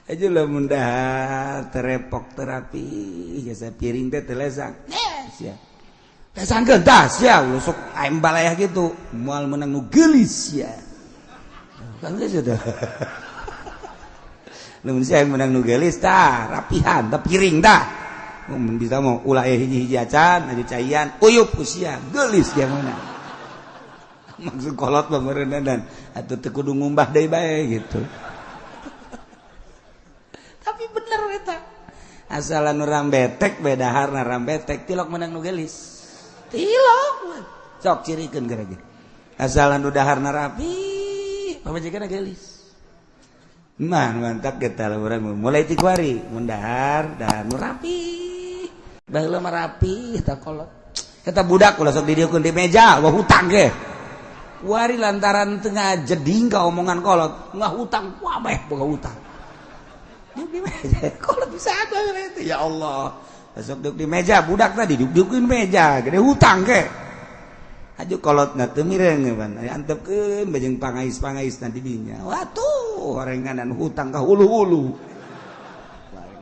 Aja lamun dahar terepok terapi jasa piring teh teu lesang. Sia. Lesangkeun tah sia ulah sok aing balayah gitu. Moal meunang nu geulis sia. Kan geus teh. Lamun sia meunang nu geulis tah rapihan tah piring tah. Mun bisa mau ulah hiji-hiji acan aju caian uyup ku sia geulis dia meunang. Maksud kolot mah meureunna dan atuh teu kudu ngumbah deui bae gitu. Tapi bener eta. Asal anu rambetek beda harna rambetek tilok menang nu geulis. Tilok. Sok cirikeun gara ge. Asal anu daharna rapi, pamajikanna geulis. Mah mantap kita urang mulai ti kuari mun dahar dahar nu rapi. Baheula mah rapi eta kolot. Eta budak ulah sok didieukeun di meja, wah hutang ge. Kuari lantaran tengah jeding ka omongan kolot, ngah hutang, wah bae boga hutang. Duduk di meja, kolot bisa apa itu ya Allah. Besok duduk di meja, budak tadi duduk-dudukin meja, gede hutang ke. Aju kolot na teu mireng pan, antepkeun bajeng pangais-pangais nanti dinya. Watuh, horenganan hutang ka hulu-hulu.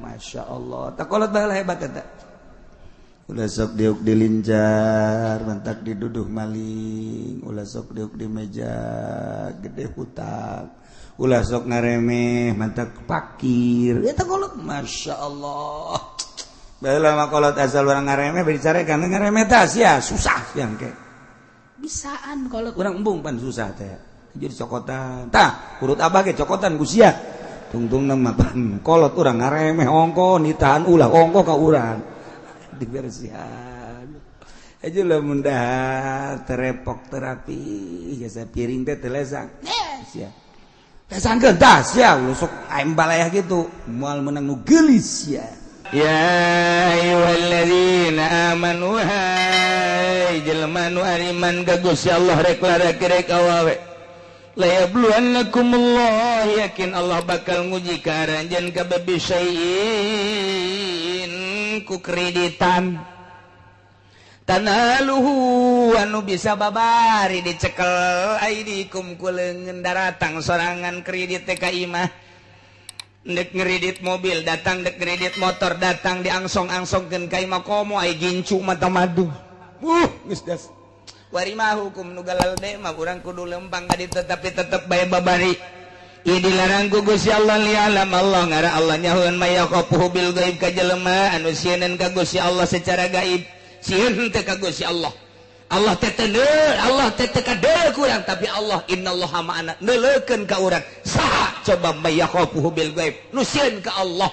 Masya Allah, tak kolot baheula hebat eta. Ulah sok diuk dilincar, mantak diduduh maling, ulah sok diuk di meja, gede hutang. Ulah sok ngaremeh mantak pakir eta kolot Masya Allah. Baheula mah kolot asal urang ngaremeh bari carekan ngaremeh tah sia susah sia engke bisaan kolot urang embung pan susah teh jadi cokotan tah urut abah ge cokotan ku sia tungtungna mah pan kolot urang ngaremeh ongko nitahan ulah ongko ka urang dibersihan aja lamun dahar terepok terapi jasa piring teh teu lesang sia. Lesangkeun tah sia ulah sok aing balayah gitu moal meunang nu geulis sia. Ya ayyuhalladzina amanu hai jelema nu ariman ka Gusti Allah rek larek rek awawe la yabluwannakumullah yakin Allah bakal nguji ka aranjeun kabeh bisyai'in ku kreditan tanaluhu anu bisa babari dicekel aidikum ku leungeun daratang sorangan kredit teh ka imah dek ngeredit mobil datang dek ngeredit motor datang diangsong-angsongkeun ka imah komo ai gincu mata madu geus das wari mah hukum nu galal de mah urang kudu lempang ka ditu tapi tetep bae babari ieu dilarang ku Gusti Allah lialam Allah ngara Allah nyahueun mayaqafuhu bil gaib ka jelema anu sieun ka Gusti Allah secara gaib sieun teh ka Gusti Allah. Allah teh teu Allah teh teu kadeuleu ku urang tapi Allah innallaha ma'ana neuleukeun ka urang saha coba mayaqafuhu bil gaib nu sieun ka Allah.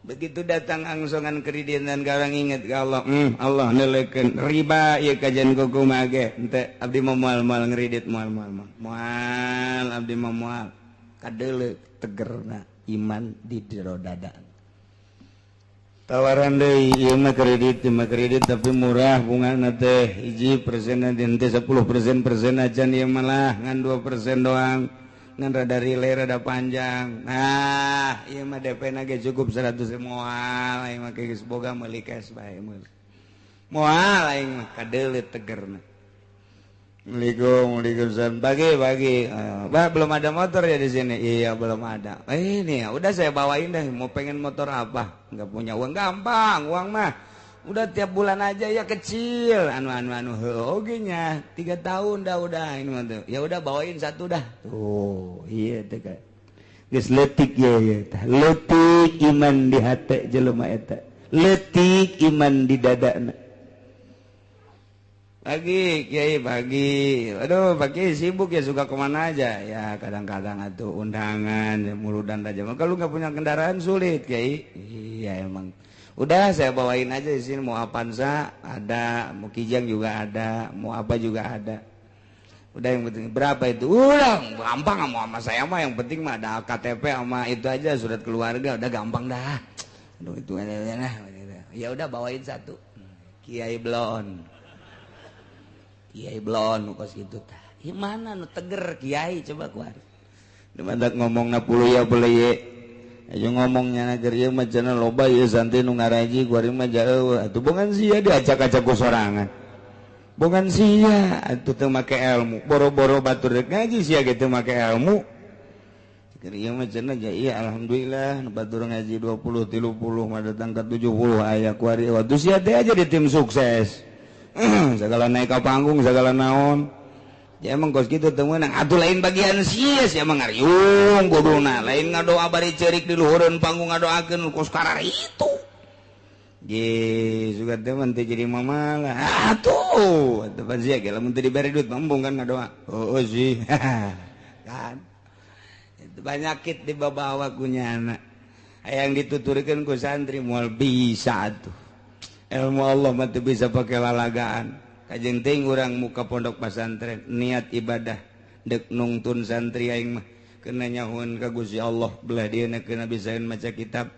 Begitu datang angsongan kreditan ka urang inget ka Allah, Allah neuleukeun riba ieu kajian kumaha ge henteu abdi mah moal-moal ngredit moal-moal moal abdi mah moal kadeuleu tegerna iman di jero dada. Tawaran deui ieu mah kredit tapi murah bungana teh hiji persen teh 10% persen acan ieu malah ngan 2% doang ngan rada relay rada panjang. Nah ieu mah DP na ge cukup 100 moal aing mah geus boga meuli cash bae meuli moal aing mah kadeuleu tegerna. Assalamualaikum, waalaikumsalam. Pagi pagi. Bah, belum ada motor ya di sini? Iya, belum ada. Ini ya, udah saya bawain deh. Mau pengen motor apa? Nggak punya uang, gampang, uang mah. Udah tiap bulan aja ya kecil. Anu anu anu oge nya 3 tahun dah udah ini mah tuh. Ya udah bawain satu dah. Tuh, iya teh kayak. Geus leutik ya ya tah. Leutik iman di hate jelema eta. Leutik iman di dadana. Pagi, Kiai, pagi. Aduh, pagi sibuk ya, suka kemana aja. Ya, kadang-kadang atuh undangan, ya, muludan aja. Kalau nggak punya kendaraan sulit, Kiai. Iya, emang. Udah, saya bawain aja di sini. Mau Avanza ada, mau Kijang juga ada, mau apa juga ada. Udah yang penting berapa itu? Udah, gampang mau sama saya mah. Yang penting mah ada KTP sama itu aja, surat keluarga. Udah gampang dah. Aduh, itu nah. Ya udah bawain satu. Kiai Blon. Kiai Blon kos gitu tah. Ieu mana nu teger kiai coba kuari. Mantak ngomong na puluh ya boleh ye. Ayo ngomongnya na keur ieu mah cenah loba ieu santri nu ngaraji kuari mah jauh. Atuh bongan sia diacak-acak ku sorangan. Bongan sia atuh teu make ilmu. Boro-boro batur rek ngaji sia ge teu make ilmu. Keur ieu mah cenah iya alhamdulillah nu batur ngaji 20 30 mah datang ka 70 aya kuari waktu sia teh aja di tim sukses. Segala naik ka panggung segala naon. Ya emang kos kitu teu meunang atuh lain bagian sia sia mah ngariung kuduna lain ngadoa bari ceurik di luhureun panggung ngadoakeun kos karar itu. Ge sugan teh mun teu jadi mamalah. Atuh atuh pan sia ge lamun teu dibere duit mah embung kan ngadoa. Oh sih. Kan itu banyakit dibawa ku nyana. Hayang dituturkeun ku santri moal bisa atuh. Ilmu Allah mah teu bisa pake lalagaan. Kajeng teuing urang muka pondok pasantren niat ibadah dek nungtun santri aing mah kena nyahuan ka Gusti Allah belah dieuna kena bisaeun maca kitab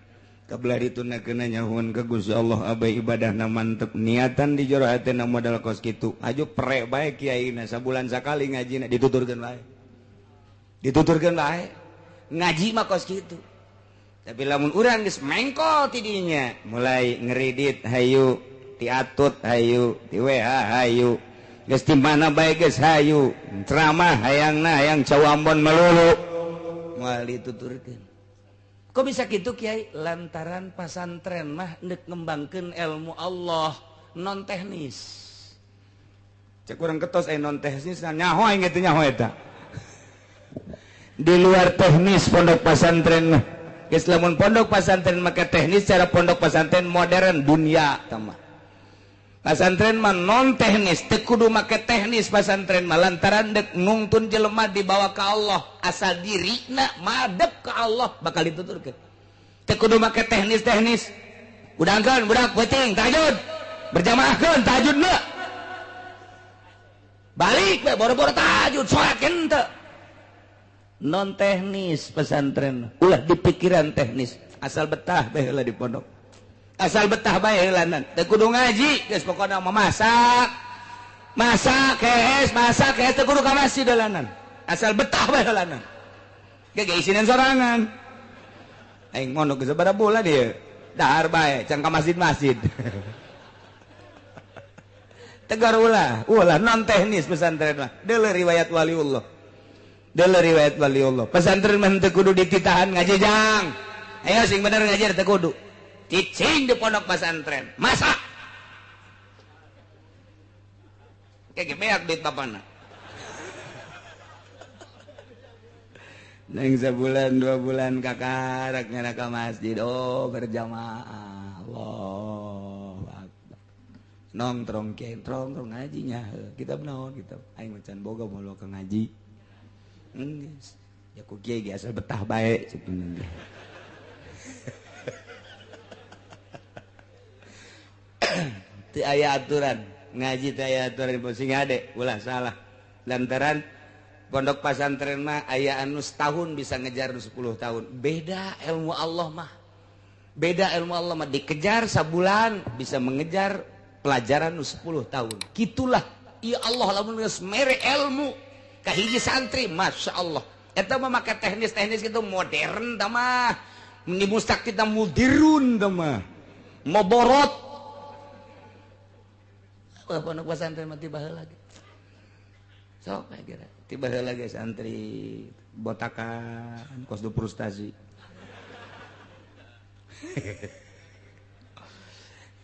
kabelah dituna kena nyahuan ka Gusti Allah abai ibadahna mantep niatan di jero hatena modal kos kitu aju prek bae kiaina sabulan sakali ngajina dituturkeun bae dituturkeun bae ngaji mah kos kitu. Tapi lamun urang geus mengkol ti dinya mulai ngeridit hayu tiatut hayu ti WH hayu geus di mana bae geus hayu ceramah hayangna hayang cawambon melulu moal dituturkeun. Kok bisa kitu kiai? Lantaran pasantren mah deuk ngembangkeun ilmu Allah non teknis. Cek urang ketos aya non teknis nyaho aing teh nyaho eta. Di luar teknis pondok pasantren mah. Geus lamun pondok pasantren make teknis cara pondok pasantren modern dunia tah mah. Pasantren mah non teknis, teu kudu make teknis pasantren mah lantaran deuk nungtun jelema dibawa ka Allah, asal dirina madep ka Allah bakal dituturkeun. Teu kudu make teknis-teknis. Udangkeun budak peuting tahajud. Berjamaahkeun tahajudna. Balik we boro-boro tahajud salat henteu. Non teknis pesantren, ulah dipikiran teknis, asal betah bae heula di pondok. Asal betah bae heulanan teu kudu ngaji geus pokona mah masak masak kees masak kees teu kudu ka masjid heulanan asal betah bae heulanan ge ge isinan sorangan aing mondok geus sabaraha bulan ieu dahar bae can ka masjid-masjid tegar ulah ulah non teknis pesantren mah deuleu riwayat waliullah deuleu riwayat waliullah pesantren mah teu kudu dititahan ngaji jang ayo sing bener ngaji teu kudu cicing di pondok pesantren masak kayak beak duit bapana neng sebulan 2 bulan kakarak nyana ka masjid oh berjamaah Allahu akbar nongtrong kiai nongtrong ngajinya kitab naon kitab aing macan boga moal ka ngaji geus ya ku kiai ge asal betah bae cenah. Teu aya aturan ngaji teu aya aturan sing hade ulah salah lantaran pondok pasantren mah aya anu setahun bisa ngejar nu 10 tahun beda ilmu Allah mah beda ilmu Allah mah dikejar sabulan bisa mengejar pelajaran nu 10 tahun kitulah ya Allah lamun geus mere ilmu ka hiji santri Masya Allah eta mah make teknis-teknis kitu modern tah mah mustak kita mudirun tah mah moborot. Wah, pondok pesantren mah tiba heula ge. Sok kira tiba heula ge santri botakan kos du frustasi.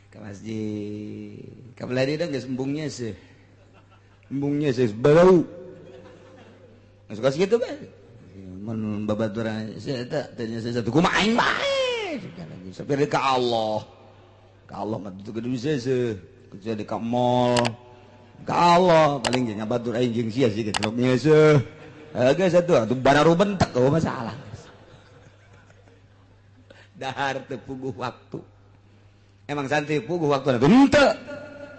Ka masjid. Ka belah dieu geus embungnya sih. Embungnya sih bau. Geus kos kitu bae. Mun babaturan sia eta teh nya satu kumaha aing bae. Sapir ka Allah. Ka Allah mah teu kudu bisa seuh. Kecuali ka mall ka Allah paling jeung ngabatur aing jeung sia sih getroknya seuh geus atuh atuh bararu bentek oh masalah dahar teu puguh waktu emang santri puguh waktu henteu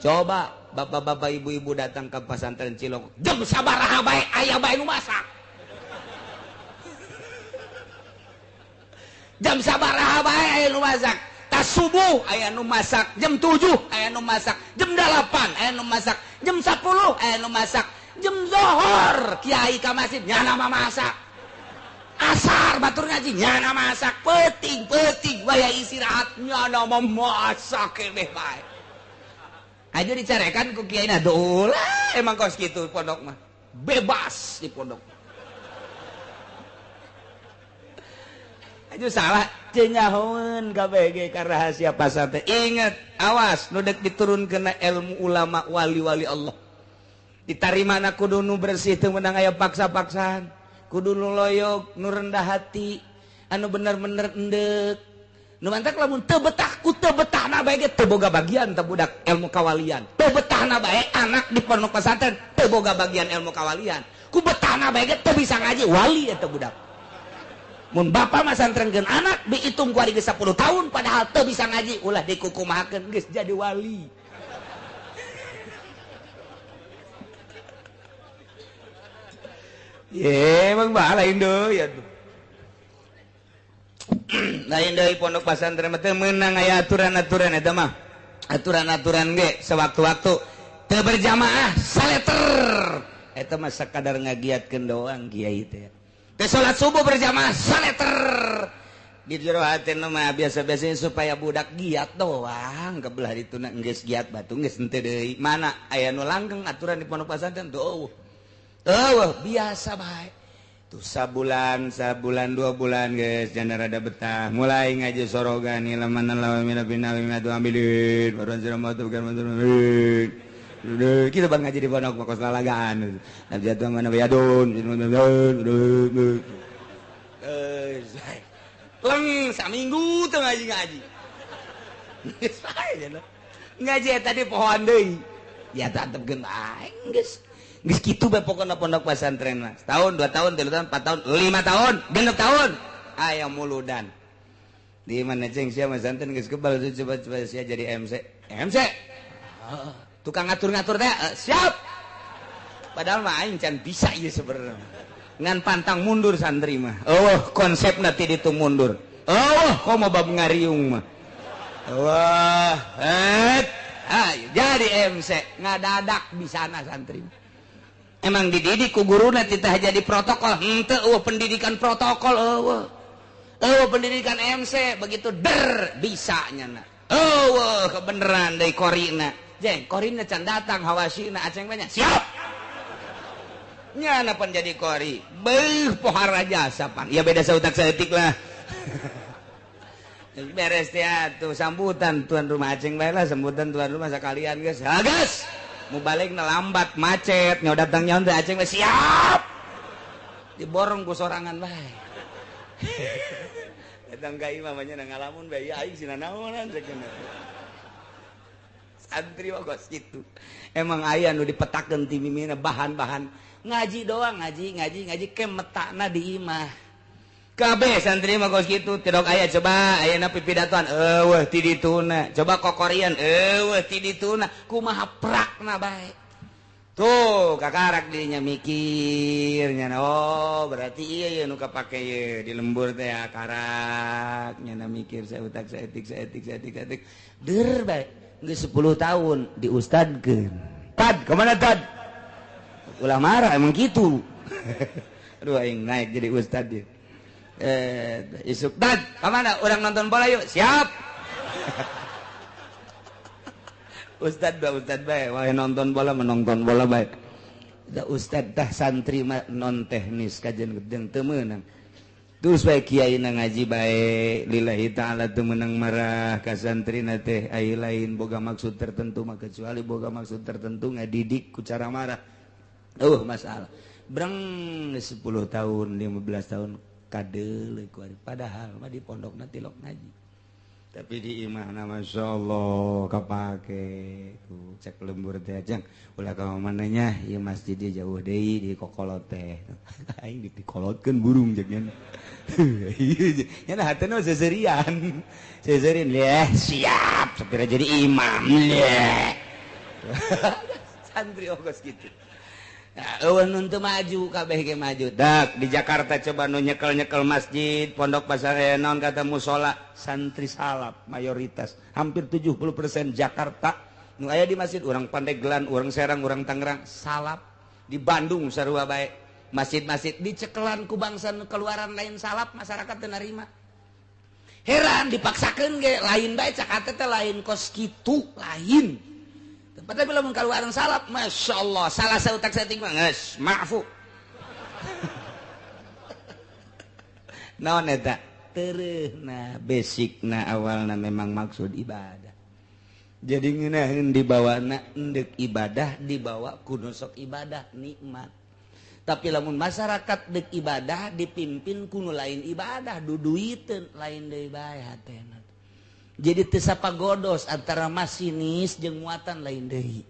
coba bapak-bapak ibu-ibu datang ke pesantren Cilongok jam sabaraha bae aya bae nu masak jam sabaraha bae aya nu masak tas subuh aya nu masak jam 7 aya nu masak jam 8 aya nu masak jam 10 aya nu masak jam zohor kiai ka masjid nyana mah masak asar batur ngaji nyana masak peuting-peuting waya istirahat nyana mah masak keneh bae aja dicarekan ku kiai na dolah emang kos kitu pondok mah bebas di pondok. Aju salah teu nyahoeun kabeh ge ka rahasia pasantren. Ingat, awas nu deuk diturunkeun ilmu ulama wali-wali Allah. Ditarimana kudu nu bersih teu meunang aya paksa-paksaan. Kudu nu loyog, nu rendah hati, anu bener-bener endek. Nu mantak lamun teu betah ku teu betahna bae ge teu boga bagian teu budak ilmu kawalian. Teu betahna bae anak di pondok pesantren teu boga bagian ilmu kawalian. Ku betahna bae ge teu bisa ngaji wali eta budak. Mun bapa masantrenkeun anak diitung ku ari geus 10 tahun padahal teu bisa ngaji ulah dikukumahakeun geus jadi wali. Ye, emang bah lain deui atuh. Lain deui pondok pesantren mah teu meunang aya aturan-aturan eta mah. Aturan-aturan ge sewaktu-waktu teu berjamaah saleter. Eta mah sakadar ngagiatkeun doang kiai teh. Teu salat subuh berjamaah saleter. Di jero hatena mah biasa-biasanya supaya budak giat doang kebelah dituna geus giat batu geus henteu deui. Mana aya nu langgeng aturan di pondok pesantren tuh. Oh, biasa baik. Tuh sabulan, 2 bulan guys, jangan rada betah. Mulai ngaji sorogan laman lawan mina mina tu ambilin, baruan siram batu bukan batu. Kita bang ngaji di pondok makos lalagaan. Nabi jatuh mana bayadun, leng saminggu tuh ngaji. Ngaji tadi pohon deui. Ya tetep geun aing geus. Geus kitu bae pokona pondok pesantren mah. Setahun, 2 tahun, 3 tahun, 4 tahun, 5 tahun, 6 tahun. Aya muludan. Di mana ceng sia pesantren geus kebal coba-coba sia jadi MC. MC. Tukang ngatur-ngatur teh siap. Padahal mah aing can bisa ieu sebenarnya. Ngan pantang mundur santri mah. Eueuh konsepna ti ditu mundur. Eueuh komo bab ngariung mah. Wah, et. Ayo jadi MC ngadadak bisana santri. Emang dididik ku guruna titah jadi protokol henteu eueuh pendidikan protokol eueuh. Eueuh pendidikan MC begitu der bisa nyana. Eueuh kebeneran deui korina. Jeng korina can datang hawasina aceng banyak. Siap. Nyana pan jadi kori. Beuh pohara jasa pan. Ya beda sautak saeutik lah. Beres teh atuh sambutan tuan rumah aceng bae lah sambutan tuan rumah sakalian geus. Ha geus. Mau balik lambat macet nyawa datang nyawa teh aceng bae siap. Diborong ku sorangan bae. Datang ka imah mah nya ngalamun bae aing sina naonan cek. Santri mah kos kitu. Emang aya nu dipetakeun ti mimina bahan-bahan ngaji doang ngaji ke metakna di imah. Kabeh santri mah kos kitu tidok aya coba ayeuna pipidatoan eueuh ti dituna coba kokorian eueuh ti dituna kumaha prakna bae tuh kakarak dirinya mikir nya oh berarti iya ieu nu kapake ieu di lembur teh karak nya mikir sautak saeutik saeutik der bae geus 10 tahun diustadkeun tad kemana tad ulah marah emang kitu aduh aing naik jadi ustad ieu. Isuk dad kemana orang nonton bola yuk siap. Ustad ba ustad bae wah nonton bola menonton bola bae da ustad tah santri mah non teknis kajian gedeng teu meunang terus bae kiai na ngaji bae lillahi taala teu meunang marah ka santrina teh ai lain boga maksud tertentu mah kecuali boga maksud tertentu ngadidik ku cara marah masalah breng 10 tahun 15 tahun kadeuleuh ku ari padahal mah di pondokna tilok ngaji tapi di imahna masyaallah kapake tuh cek lembur teh ajang ulah ka mana nya ieu masjid dia jauh deui di kokolot teh aing dikolotkeun burung jeung nya nya hatena seserian seserian leh siap sapira jadi imam leh santri ogos kitu. Eueuh nu teu maju kabeh ge maju. Dak di Jakarta coba nu nyekel-nyekel masjid, pondok pasar naon kata musola, santri salaf mayoritas, hampir 70% Jakarta nu aya di masjid urang Pandeglang, urang Serang, urang Tangerang, salaf. Di Bandung sarua bae. Masjid-masjid dicekelan ku bangsa nu keluaran lain salaf, masyarakat teu narima. Heran dipaksakeun ge lain bae cak hate teh lain kos kitu, lain. Tapi lamun kaluaran salaf, masya Allah, salah sautak saeutik mah geus maafu. Naon eta? Tereuh, nah basic na awalna memang maksud ibadah. Jadi ngeunaheun dibawa na endek ibadah, dibawa ku nu sok ibadah nikmat. Tapi lamun masyarakat dek ibadah dipimpin ku nu lain ibadah, duduiteun, lain deui bae hatena. Jadi teu sapagodos antara masinis jeung muatan, lain deui.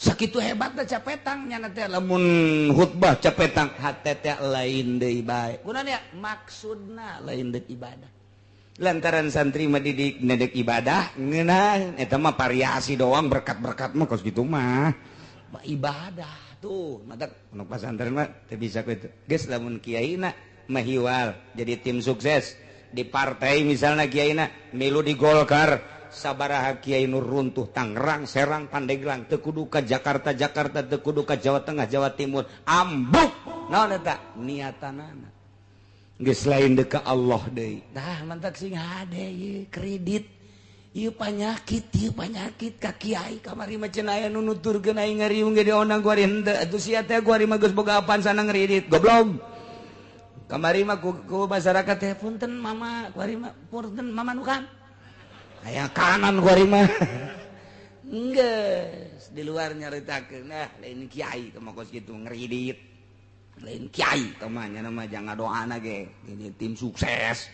Sakitu hebatna capetang nyana teh, lamun khutbah capetang hate teh lain deui bae. Kunaon ya? Maksudna lain deuk ibadah. Lantaran santri mah didik nedek ibadah, ngeunah eta mah variasi doang, berkat-berkat mah kos kitu mah. Ibadah tuh mata nu pasantren mah teu bisa kitu. Geus, lamun kiaina mahiwal jadi tim sukses di partai, misalnya kiaina milu di Golkar, sabaraha kiai nu runtuh Tangerang, Serang, Pandeglang, teu kudu ka Jakarta, Jakarta teu kudu ka Jawa Tengah, Jawa Timur, ambuk. Naon eta niatanana? Geus lain deka Allah deui. Tah, mantak sing hade ieu kredit ieu panyakit, ieu panyakit ka kiai. Kamari mah cenah aya nu nuturkeun aing ngariung ge diondang ku ari henteu atuh sia teh. Ku ari mah geus boga apaan sana ngredit, goblok. Kamari mah ku masyarakat teh punten mama, ku ari mah punten mama nu kan aya kanan, ku ari mah geus di luar nyaritakeun, nah lain kiai mah kos kitu ngredit, lain kiai temannya nama jangan doa ge ini tim sukses,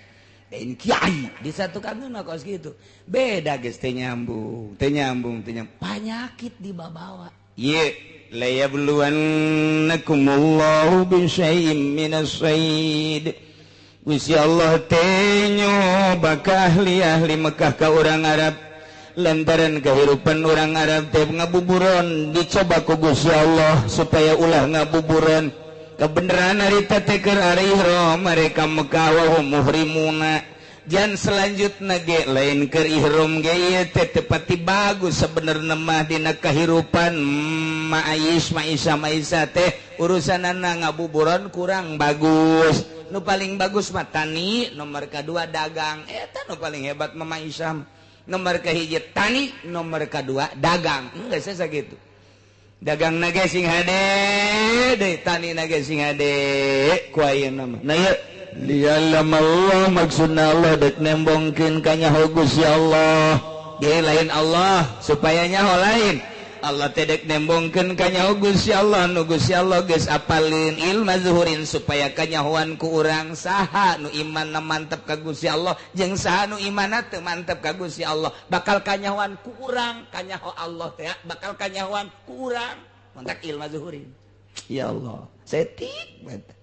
lain kiai disatukan mah kos gitu. Beda geus, teu nyambung, teu nyambung, teu nyambung, panyakit dibawa. Ye layabluwannakumullahu bisyai'im minas sayd. Gusti Allah teh nyoba ka ahli-ahli Mekah, ka urang Arab, lantaran kehidupan orang Arab teh ngabuburon, dicoba ku Gusti Allah supaya ulah ngabuburon. Kebenaran harita teh keur ari ihram mereka Mekah, wa hum muhrimuna. Jan selanjutna ge lain keur ihram ge ieu teh tepati bagus sebenarnya mah dina kahirupan ma'ais ma'isa ma'isa teh urusanana ngabuburon kurang bagus. Nu paling bagus mah tani, nomor kedua dagang. Eta nu paling hebat mah ma'isah, nomor kahiji tani, nomor kedua dagang. Enggak saya gitu, dagang na ge sing hade deui, tani na ge sing hade ku ayeuna mah. Nah, ieu liya'lam Allah, maksudna Allah dek nembongkeun kanyaho Gusti Allah ge lain Allah supaya nyaho, lain Allah teh dek nembongkeun kanyaho Gusti Allah nu Gusti Allah geus apalin ilma zuhurin, supaya kanyahoan ku urang saha nu imanna mantep ka Gusti Allah jeung saha nu imanna teu mantep ka Gusti Allah. Bakal kanyahoan ku urang kanyaho Allah teh, bakal kanyahoan ku urang mantak ilma zuhurin. Ya Allah, setik banget.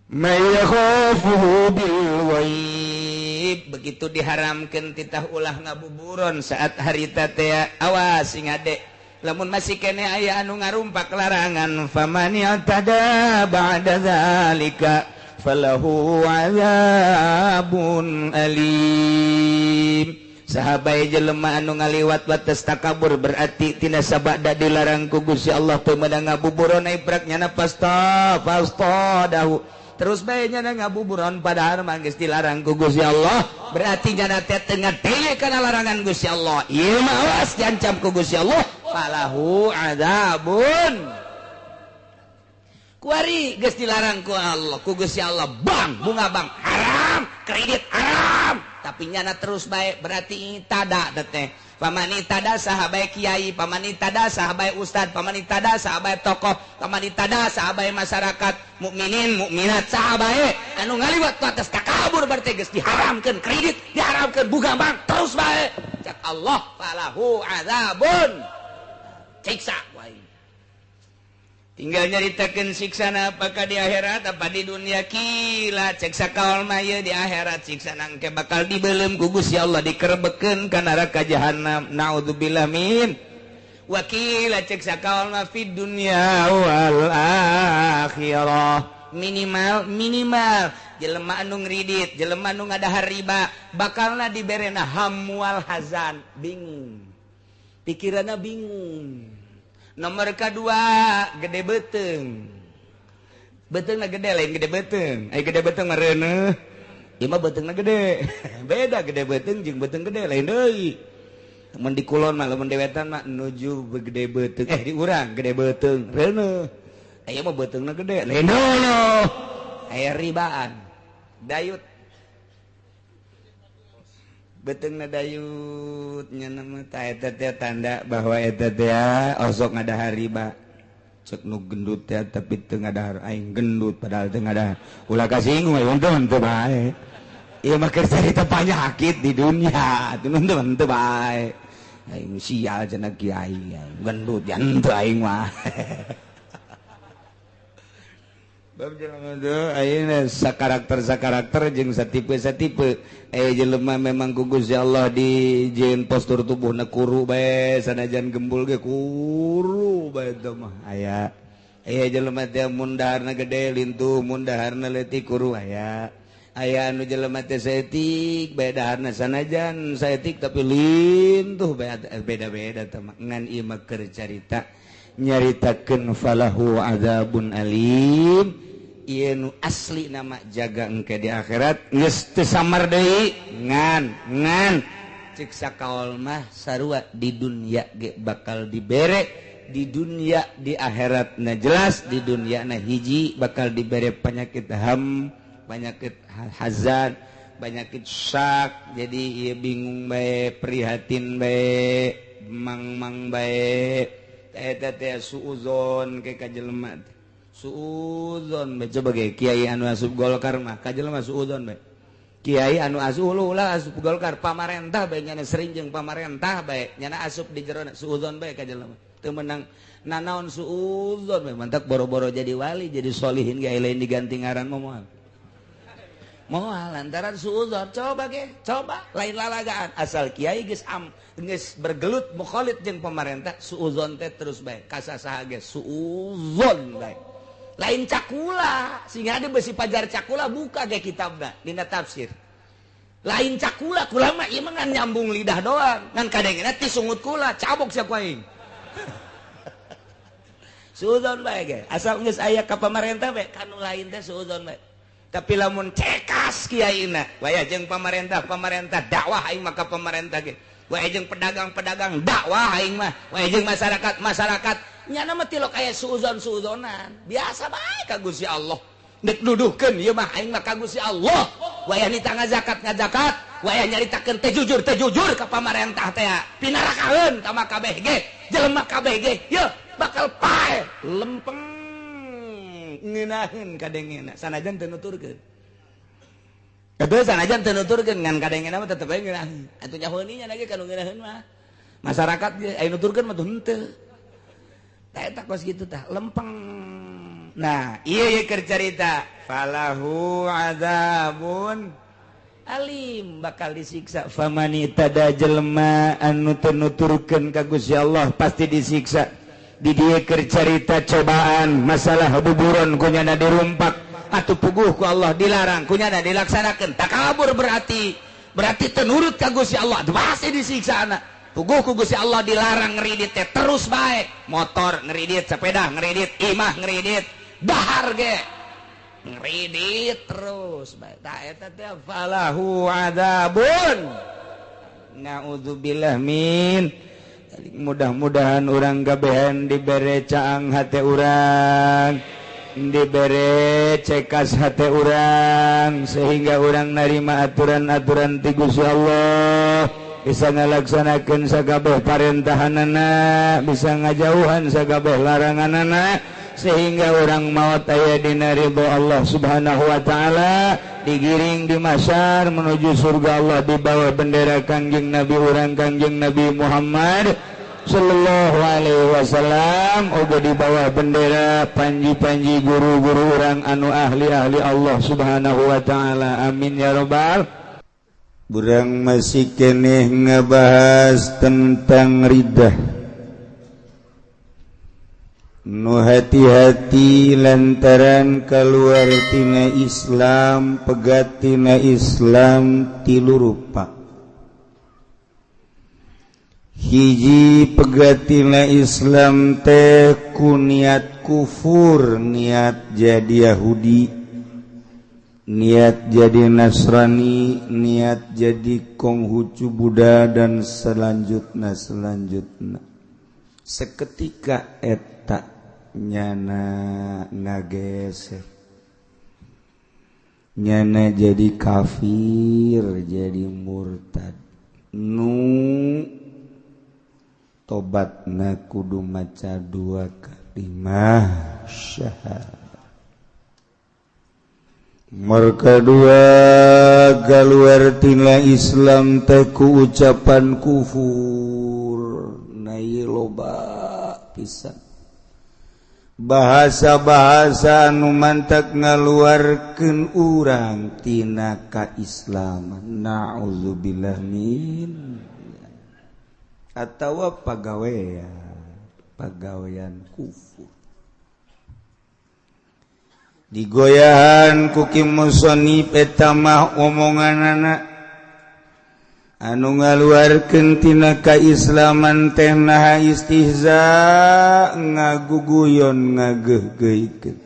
May yakhafuhu bil ghaib. Begitu diharamkan titah ulah ngabuburon saat harita teh, awas sing ade lamun masih kene aya anu ngarumpak larangan, faman i'tada ba'da zalika falahu azabun alim. Sahabai jelema anu ngaliwat batas takabur, berarti tina sabada dilarang ku Gusti Allah teu meunang ngabuburon, ibrak nyana pasta pasta dahu terus bae nyana ngabuburon, padahal mah geus dilarang ku Gusti Allah, berarti nyana teh teu ngadenge kana larangan Gusti Allah. Ieu mah awas diancam ku Gusti Allah, falahu adzabun. Kuari geus dilarang ku Allah, ku Gusti Allah, bang bunga bang haram, kredit haram, tapi nyana terus baik, berarti tada teh. Pamani tada sahabai kiai, pamani tada sahabai ustad, pamani tada sahabai tokoh, pamani tada sahabai masyarakat mukminin mukminat, sahabai anu ngaliwat ku atas takabur, berarti geus diharamkeun kredit, diharamkeun bunga bang, terus bae, cak Allah falahu azabun, siksa wae. Tinggal nyaritakeun siksana apakah di akhirat apa di dunia. Kila cek sakaol mah ieu di akhirat siksa nangke bakal dibelem ku Gusti Allah, dikerebekeun ka neraka jahanam, naudzubillah min. Wakila cek sakaol mah fid dunya wal akhirah. Minimal minimal jelema anu ngridit, jelema anu ngadahar riba, bakalna diberena hamwal hazan, bingung pikiranna, bingung. Nomor kedua gede beteng, beteng na gede, lain gede beteng. Ay gede beteng mah reuneuh, ieu mah beutengna gede. Beda gede beteng jeung beteng gede, lain deui. Mun di kulon mah, lamun di wetan mah nuju gede beteng, eh di urang gede beteng reuneuh, aya mah beutengna gede, lain deui. Aya ribaan dayut. Beuteungna dayut nya mah ta eta teh tanda bahwa eta teh osok ngadahar riba. Cek nu gendut teh tapi teu ngadahar, aing gendut padahal teu ngadahar. Ulah kasinggung aya teu bae. Ieu mah keur carita penyakit di dunia, atuh teu bae. Aing sial cenah kiai, gendut ya henteu aing mah. Bab jelema teh ayeuna sakarakter-sakarakter jeung satipe-satipe. Jelema memang ku Gusti Allah dijieun postur tubuhna kuru bae sanajan gembul ge kuru bae teh mah aya. Aya jelema teh mun daharna gede lintuh, mun daharna leutik kuru aya. Aya anu jelema teh saeutik bae daharna sanajan saeutik tapi lintuh bae, beda-beda teh mah. Ngan ieu mah keur carita nyaritakeun falahu adzabun alim. Ieu nu asli nama jaga engke di akhirat geus teu samar deui ngan ngan cek sakaol mah sarua di dunia ge bakal dibere, di dunia di akhirat na jelas, di dunia na hiji bakal dibere penyakit ham, penyakit hazan, penyakit syak. Jadi ieu bingung bae, prihatin bae, mang-mang bae. Eta teh suuzon ke ka jelema teh. Suuzon bae coba ge kiai anu asup Golkar mah ka jelema suuzon bae. Kiai anu asup ulah asup Golkar pamarentah bae nyana sering jeung pamarentah bae nyana asup di jerona suuzon bae ka jelema. Teu meunang nanaon suuzon bae mantak boro-boro jadi wali jadi solihin ge lain diganti ngaran mah moal. Moal lantaran suuzon coba ge coba lain lalagaan asal kiai geus am geus bergelut mukhalid jeung pamarentah suuzon teh terus bae kasasaha ge suuzon bae. Lain cakula sehingga ada besi pajar cakula buka ge kitabna dina tafsir. Lain cakula kula mah ieu mah ngan nyambung lidah doang ngan kadengena ti sungut kula cabok sia ku aing. Suuzon bae ge asal geus aya ka pamarentah bae kanu lain teh suuzon bae. Tapi lamun cekas kiaina waya jeung pamarentah pamarentah dakwah aing mah ka pamarentah ge, waya jeung pedagang-pedagang dakwah aing mah, waya jeung masyarakat masyarakat nyana mah tilok aya suuzon-suuzonan biasa bae ka Gusti Allah. Dek duduhkeun ieu mah aing mah ka Gusti Allah. Waya nita ngazakat ngazakat, waya nyaritakeun teh jujur ka pamarentah teh pinarakaeun ka mah kabeh ge, jelema kabeh ge yeuh bakal pae lempeng ngeunaheun kadengena sanajan teu nuturkeun. Atuh sanajan teu nuturkeun ngan kadengena mah tetep bae ngeunaheun. Atuh nyahoeun nya lagi kanu ngeunaheun mah. Masyarakat ge aya nuturkeun mah henteu. Tah eta kos kitu tah lempeng. Nah, ieu ye keur carita falahu adzabun alim bakal disiksa. Famani tada jelema anu teu nuturkeun ka Gusti Allah pasti disiksa. Di dieu keur carita cobaan masalah buburon kunyana dirumpak atuh puguh ku Allah dilarang kunyana dilaksanakeun takabur berarti teu nurut ka Gusti Allah pasti disiksa anak. Puguh ku Gusti Allah dilarang ngeridit teh terus bae, motor ngeridit, sepeda ngeridit, imah ngeridit, dahar ge ngeridit terus bae. Tah eta teh falahu adzabun. Naudzubillah min. Mudah-mudahan urang gabehan dibere caang hate urang, dibere cekas hate urang sehingga urang narima aturan-aturan ti Gusti Allah, bisa ngalaksanakeun sakabeh parentahanana, bisa ngajauhan sakabeh laranganana, sehingga orang maut aya dina ridho Allah Subhanahu wa taala, digiring di mahsyar menuju surga Allah di bawah bendera Kangjeng Nabi urang Kangjeng Nabi Muhammad sallallahu alaihi wasallam, oge di bawah bendera panji-panji guru-guru urang anu ahli-ahli Allah Subhanahu wa taala. Amin ya rabbal. Burang masih keneh ngebahas tentang riddah. Nu hati-hati lantaran keluar tina Islam, pegat tina Islam tilu rupa. Hiji pegat tina Islam teh ku niat kufur, niat jadi Yahudi, niat jadi Nasrani, niat jadi Konghucu Buddha dan selanjutnya selanjutnya. Seketika eta nyana ngageser, nyana jadi kafir, jadi murtad. Nu tobatna kudu maca dua kalimah syahadat. Merka dua kaluar tina Islam teh ku ucapan kufur. Na ieu loba pisan bahasa-bahasa anu mantak ngaluarkeun urang tina kaislaman. Na'udzubillah min atawa pagawean kufur. Digoyahan ku ki musonif eta mah omonganana anu ngaluarkeun tina kaislaman teh naha istihza ngaguguyon ngageuhgeuhkeun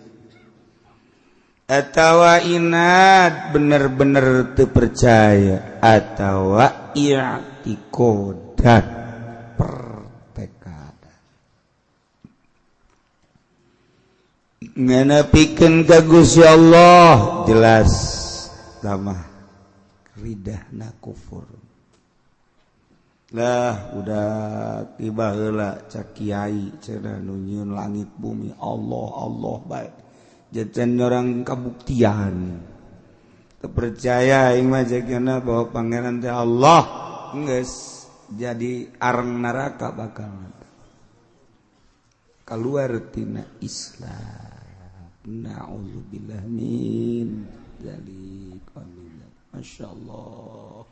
atawa inat bener-bener teu percaya atawa i'tiqodan pertekadan nganapikeun ka Gusti Allah jelas tamah ridahna kufur. Lah udah tiba heula cak kiai cenah nu nyieun langit bumi Allah Allah bae jajan orang kabuktian teu percaya aing mah jagana bahwa pangeran teh Allah geus jadi areng neraka bakal keluar tina Islam. Na'udzubillah min dzalik. Amin. Masyaallah.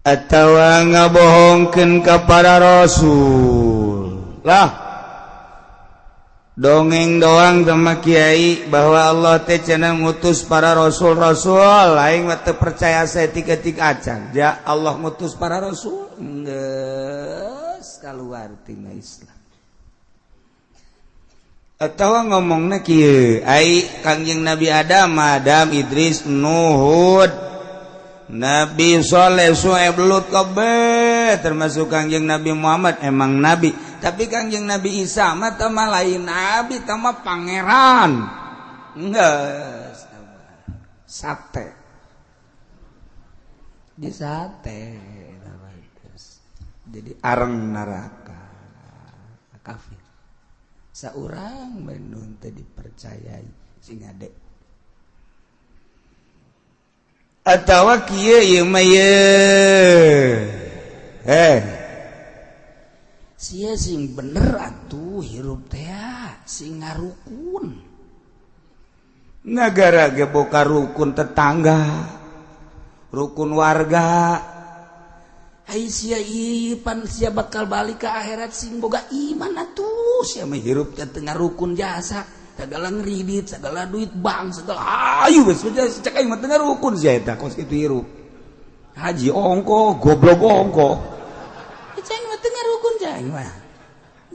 Atawa ngabohongkeun ka para rasul. Lah dongeng doang sama kiai bahwa Allah teh cenah ngutus para rasul-rasul, aing mah teu percaya saeutik-eutik acan. Ja Allah ngutus para rasul geus kaluar tina Islam. Atawa ngomongna kieu, ai Kangjeng Nabi Adam, Adam, Idris, Nuh, Nabi Soleh, Su'aib, Lut kabeh termasuk Kangjeng Nabi Muhammad emang nabi, tapi Kangjeng Nabi Isa mah teh mah lain nabi, teh mah pangeran. Geus sate. Di sate jadi areng neraka kafir. Saurang mendun teh dipercayai sing ade. Atawa kieu ieu mah ye. Sia sing bener atuh hirup teh sing ngarukun. Nagara ge boka rukun tetangga, rukun warga. Ai sia ieu pan sia bakal balik ke akhirat sing boga iman atuh. Sia mah hirup teh teu ngarukun jasa, segala ngeridit, segala duit bank, segala ayu geus cek aing mah teu ngarukun sia eta kos kitu hirup. Haji ongko, goblok ongko. Cek aing mah teu ngarukun cek aing mah.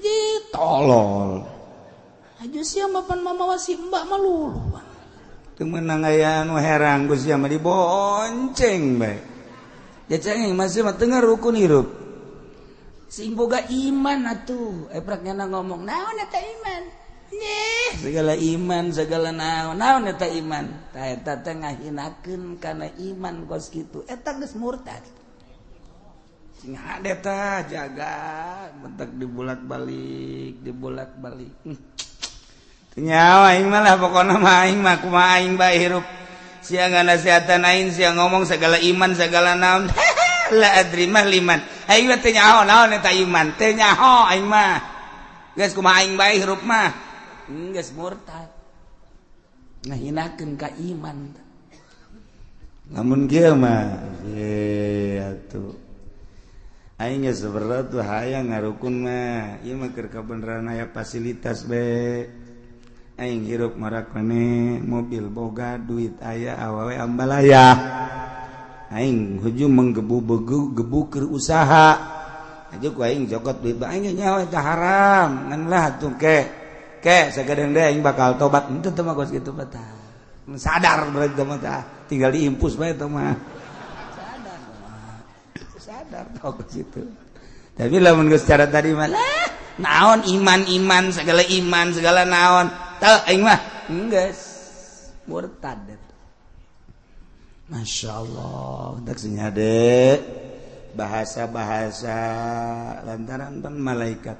Ji tolol. Haji sia mah pan mamawa si mbak mah luluh. Teu meunang aya anu herang ku sia mah dibonceng bae. Ya cek aing mah sia mah teu ngarukun hirup. Sing boga iman atuh. Eprak nyana ngomong, naon eta iman? Nyeh, segala iman, segala naon, naon eta iman. Tah eta teh ngahinakeun kana iman kos kitu. Eta geus murtad. Sing hade tah jaga, bentak dibolak-balik, dibolak-balik. Teu nyawa aing mah lah pokona mah aing mah kumaha aing bae hirup. Sia nganasehatan aing, sia ngomong segala iman, segala naon. La adri mah liman. Aing mah teu nyaho naon eta iman, teu nyaho aing mah. Geus kumaha aing bae hirup mah. Geus murtad. Ngahinakeun ka iman. Lamun kieu mah ye atuh. Aing geus berat tuh hayang ngarukun mah. Ieu mah keur kabeneran aya fasilitas be. Aing hirup marakene mobil boga duit aya awewe ambalaya. Aing hujung menggebu-gebu keur usaha. Aja ku aing jokot duit aing nyawa eta haram. Ngan lah atuh ke. Ke sagadeng deui aing bakal tobat. Henteu teh mah kos kitu mah tah. Sadar berarti mah tah. Tinggal diimpus bae teh mah. Sadar. Sadar tah kos kitu. Tapi lamun geus cara tadi mah lah naon iman-iman segala iman segala naon. Teu aing mah geus murtad. Masya Allah tak sing hade bahasa-bahasa lantaran pan malaikat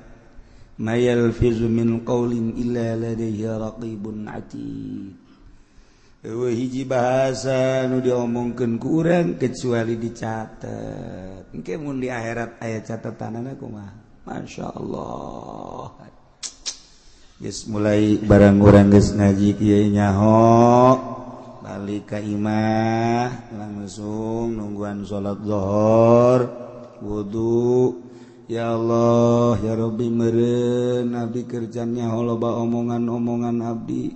mayalfizu min qaulin illa ladaihi raqibun atid. Eueuh hiji bahasa nu diomongkeun ku urang kecuali dicatet. Engke mun di akhirat aya catatanana kumaha? Masya Allah. Geus mulai barang urang geus ngaji kieu nyaho balik ka imah langsung nungguan salat zuhur wudu. Ya Allah ya Rabbi meureun abdi kerja nyaho loba omongan-omongan abdi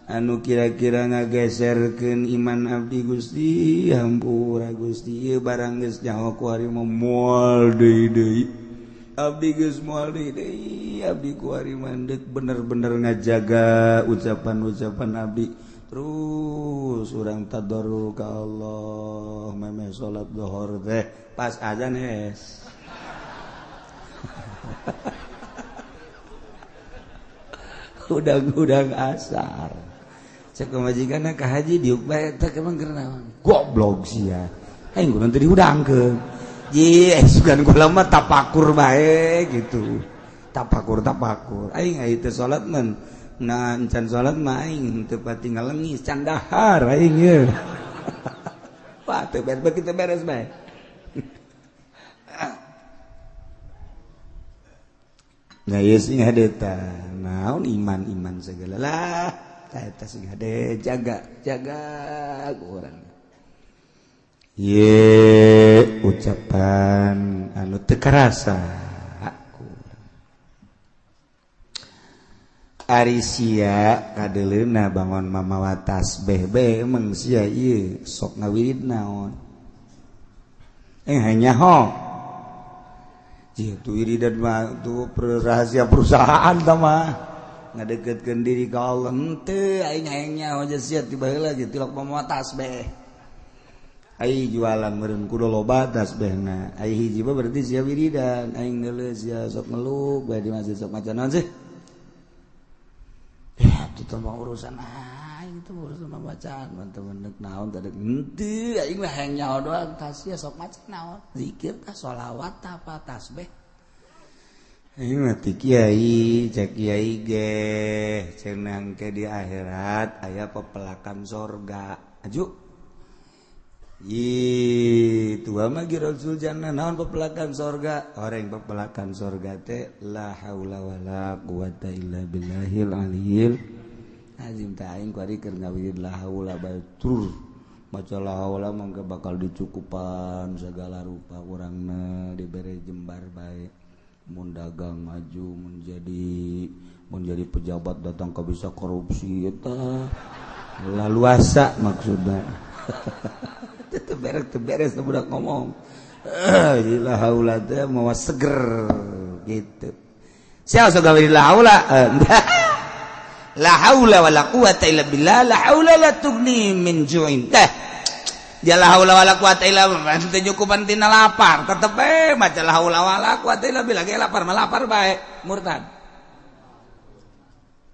anu kira-kira ngageserkeun iman abdi Gusti hampura Gusti ieu barang geus nyaho ku ari moal deui deui abdi geus moal deui deui abdi ku ari mandek bener-bener ngajaga ucapan-ucapan abdi terus urang tadarru ka Allah memeh salat zuhur teh pas azan hes. Udang-udang asar cek pamajikanna ka haji diuk bae teh emang keur naon goblok sia aing kudu teu diudangkeun ji sugan kula mah tapakur bae gitu tapakur tapakur aing aya teu salat men nah encan salat mah aing teu pati ngalengis can dahar aing ye. Wah teu beres begitu beres bae. Nah ieu sing hade tah naon iman-iman segala lah eta sing hade jaga jaga ku urang ye ucapan anu teu karasa ku urang ari sia kadeuleuna bangon mamawa tasbih bae emang sia ieu sok ngawirid naon hanya ho itu wiridan mah tuh rahasia perusahaan tah mah ngadeketkeun diri ka Allah henteu aing hayang nyaho sia ti baheula ge tilok mamawa tasbih ai jualan meureun kudu loba tasbihna ai hiji mah berarti sia wiridan aing neuleuh sia sok ngeluk bae di masjid sok maca naon sih ya itu mah urusan aing itu urusan bacaan teman-teman naon tadi henteu aing mah hayang nyaho doang tah sia sok maca naon zikir tah sholawat tah apa tasbih aing mah ti kiai cek kiai ge cenah ke di akhirat aya pepelakan sorga aju ih tua mah Rasul jannah naon pepelakan sorga orang pepelakan sorga teh la haula wala quwata illa billahil aliyil azim teh aing kuari keur ngawirid la haula batur maca la haula mangga bakal dicukupan segala rupa urangna dibere jembar bae mun dagang maju mun jadi pejabat datang ka bisa korupsi eta laluasa maksudna. Teu beres teu beres budak ngomong la haula teh mawa seger gitu sia sok gawe la haula la haula wala quwata illa billah la haula la tughni min ju'in teh dia la haula wala quwata illa billah teu nyukupan tina lapar tetep bae maca la haula wala quwata illa billah ge lapar mah lapar bae murtad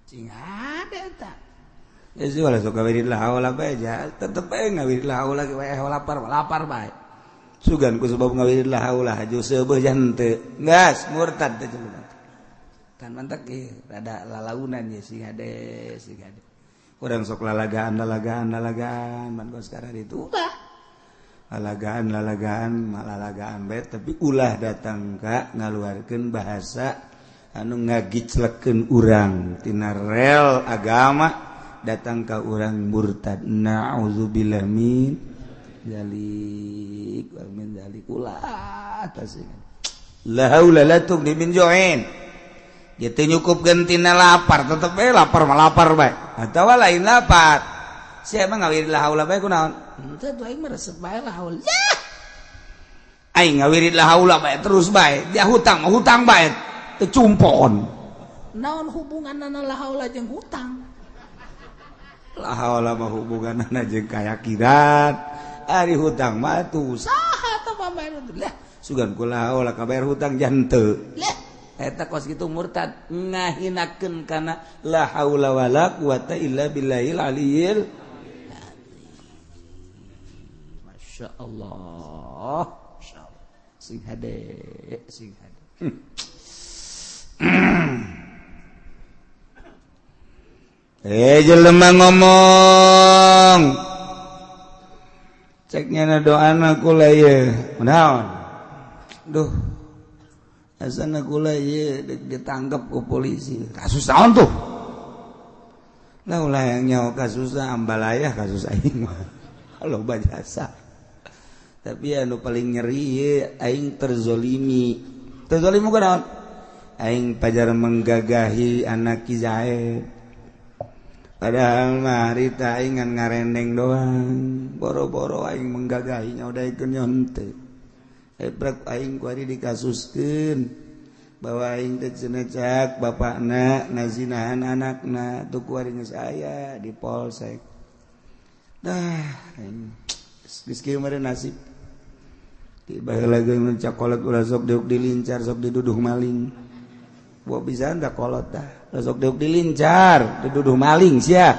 cing hade eta geus wala sok gawe la haula bae ja tetep bae ngawirid la haula ge wae lapar mah lapar bae sugan ku sebab ngawirid la haula haju seubeuh jante geus murtad teh jelema. Kan mantak rada lalaunan ya sing hade sing hade urang sok lalagaan lalagaan lalagaan man kos sekarang itu ulah lalagaan lalagaan lalagaan bae tapi ulah datang ka ngaluarkeun bahasa anu ngagiclekeun urang tina rel agama datang ka urang murtad naudzubillah min dzalik wa min dzalik ulah tasing la haula la tughni min ju'in gitu nyukupkeun tina lapar tetep bae lapar mah lapar bae atawa lain lapar sia mah ngawirid la haula bae kunaon henteu tuh aing mah resep bae la haula aing ngawirid la haula bae terus bae dia hutang mah hutang bae teu cumpon naon hubunganna la haula jeung hutang la haula mah hubunganna jeung kayakinan ari hutang mah tuh saha tah pambayar lah sugan ku la haula kabayar hutang janteu lah eta kos kitu murtad ngahinakeun kana la haula wala quwata illa billahil aliyil azim. Masya Allah, Masya Allah. Sing hade, sing hade. Jelema ngomong. Ceknya doana kula ieu. Naon? Duh. Asana kula ieu ditangkap ku polisi. Kasus naon tuh? Lah ulah yang nyawa kasusna ambalayah kasus aing mah. Loba jasa. Tapi anu paling nyeri ieu aing terzolimi. Terzolimi ku naon? Aing pajar menggagahi anak Ki Zaid. Padahal mah harita aing ngan ngarendeng doang. Boro-boro aing menggagahinya udah ikut nyonte. Ebrek aing ku ari dikasuskeun bahwa aing teh cenah cak bapakna ngazinahan anakna tuh ku ari geus aya di polsek. Dah aing geus kieu mah nasib. Ti baheula ge mun cakolot ulah sok diuk dilincar sok diduduh maling. Buat bisa dah kolot dah. Sok diuk dilincar, diduduh maling sia.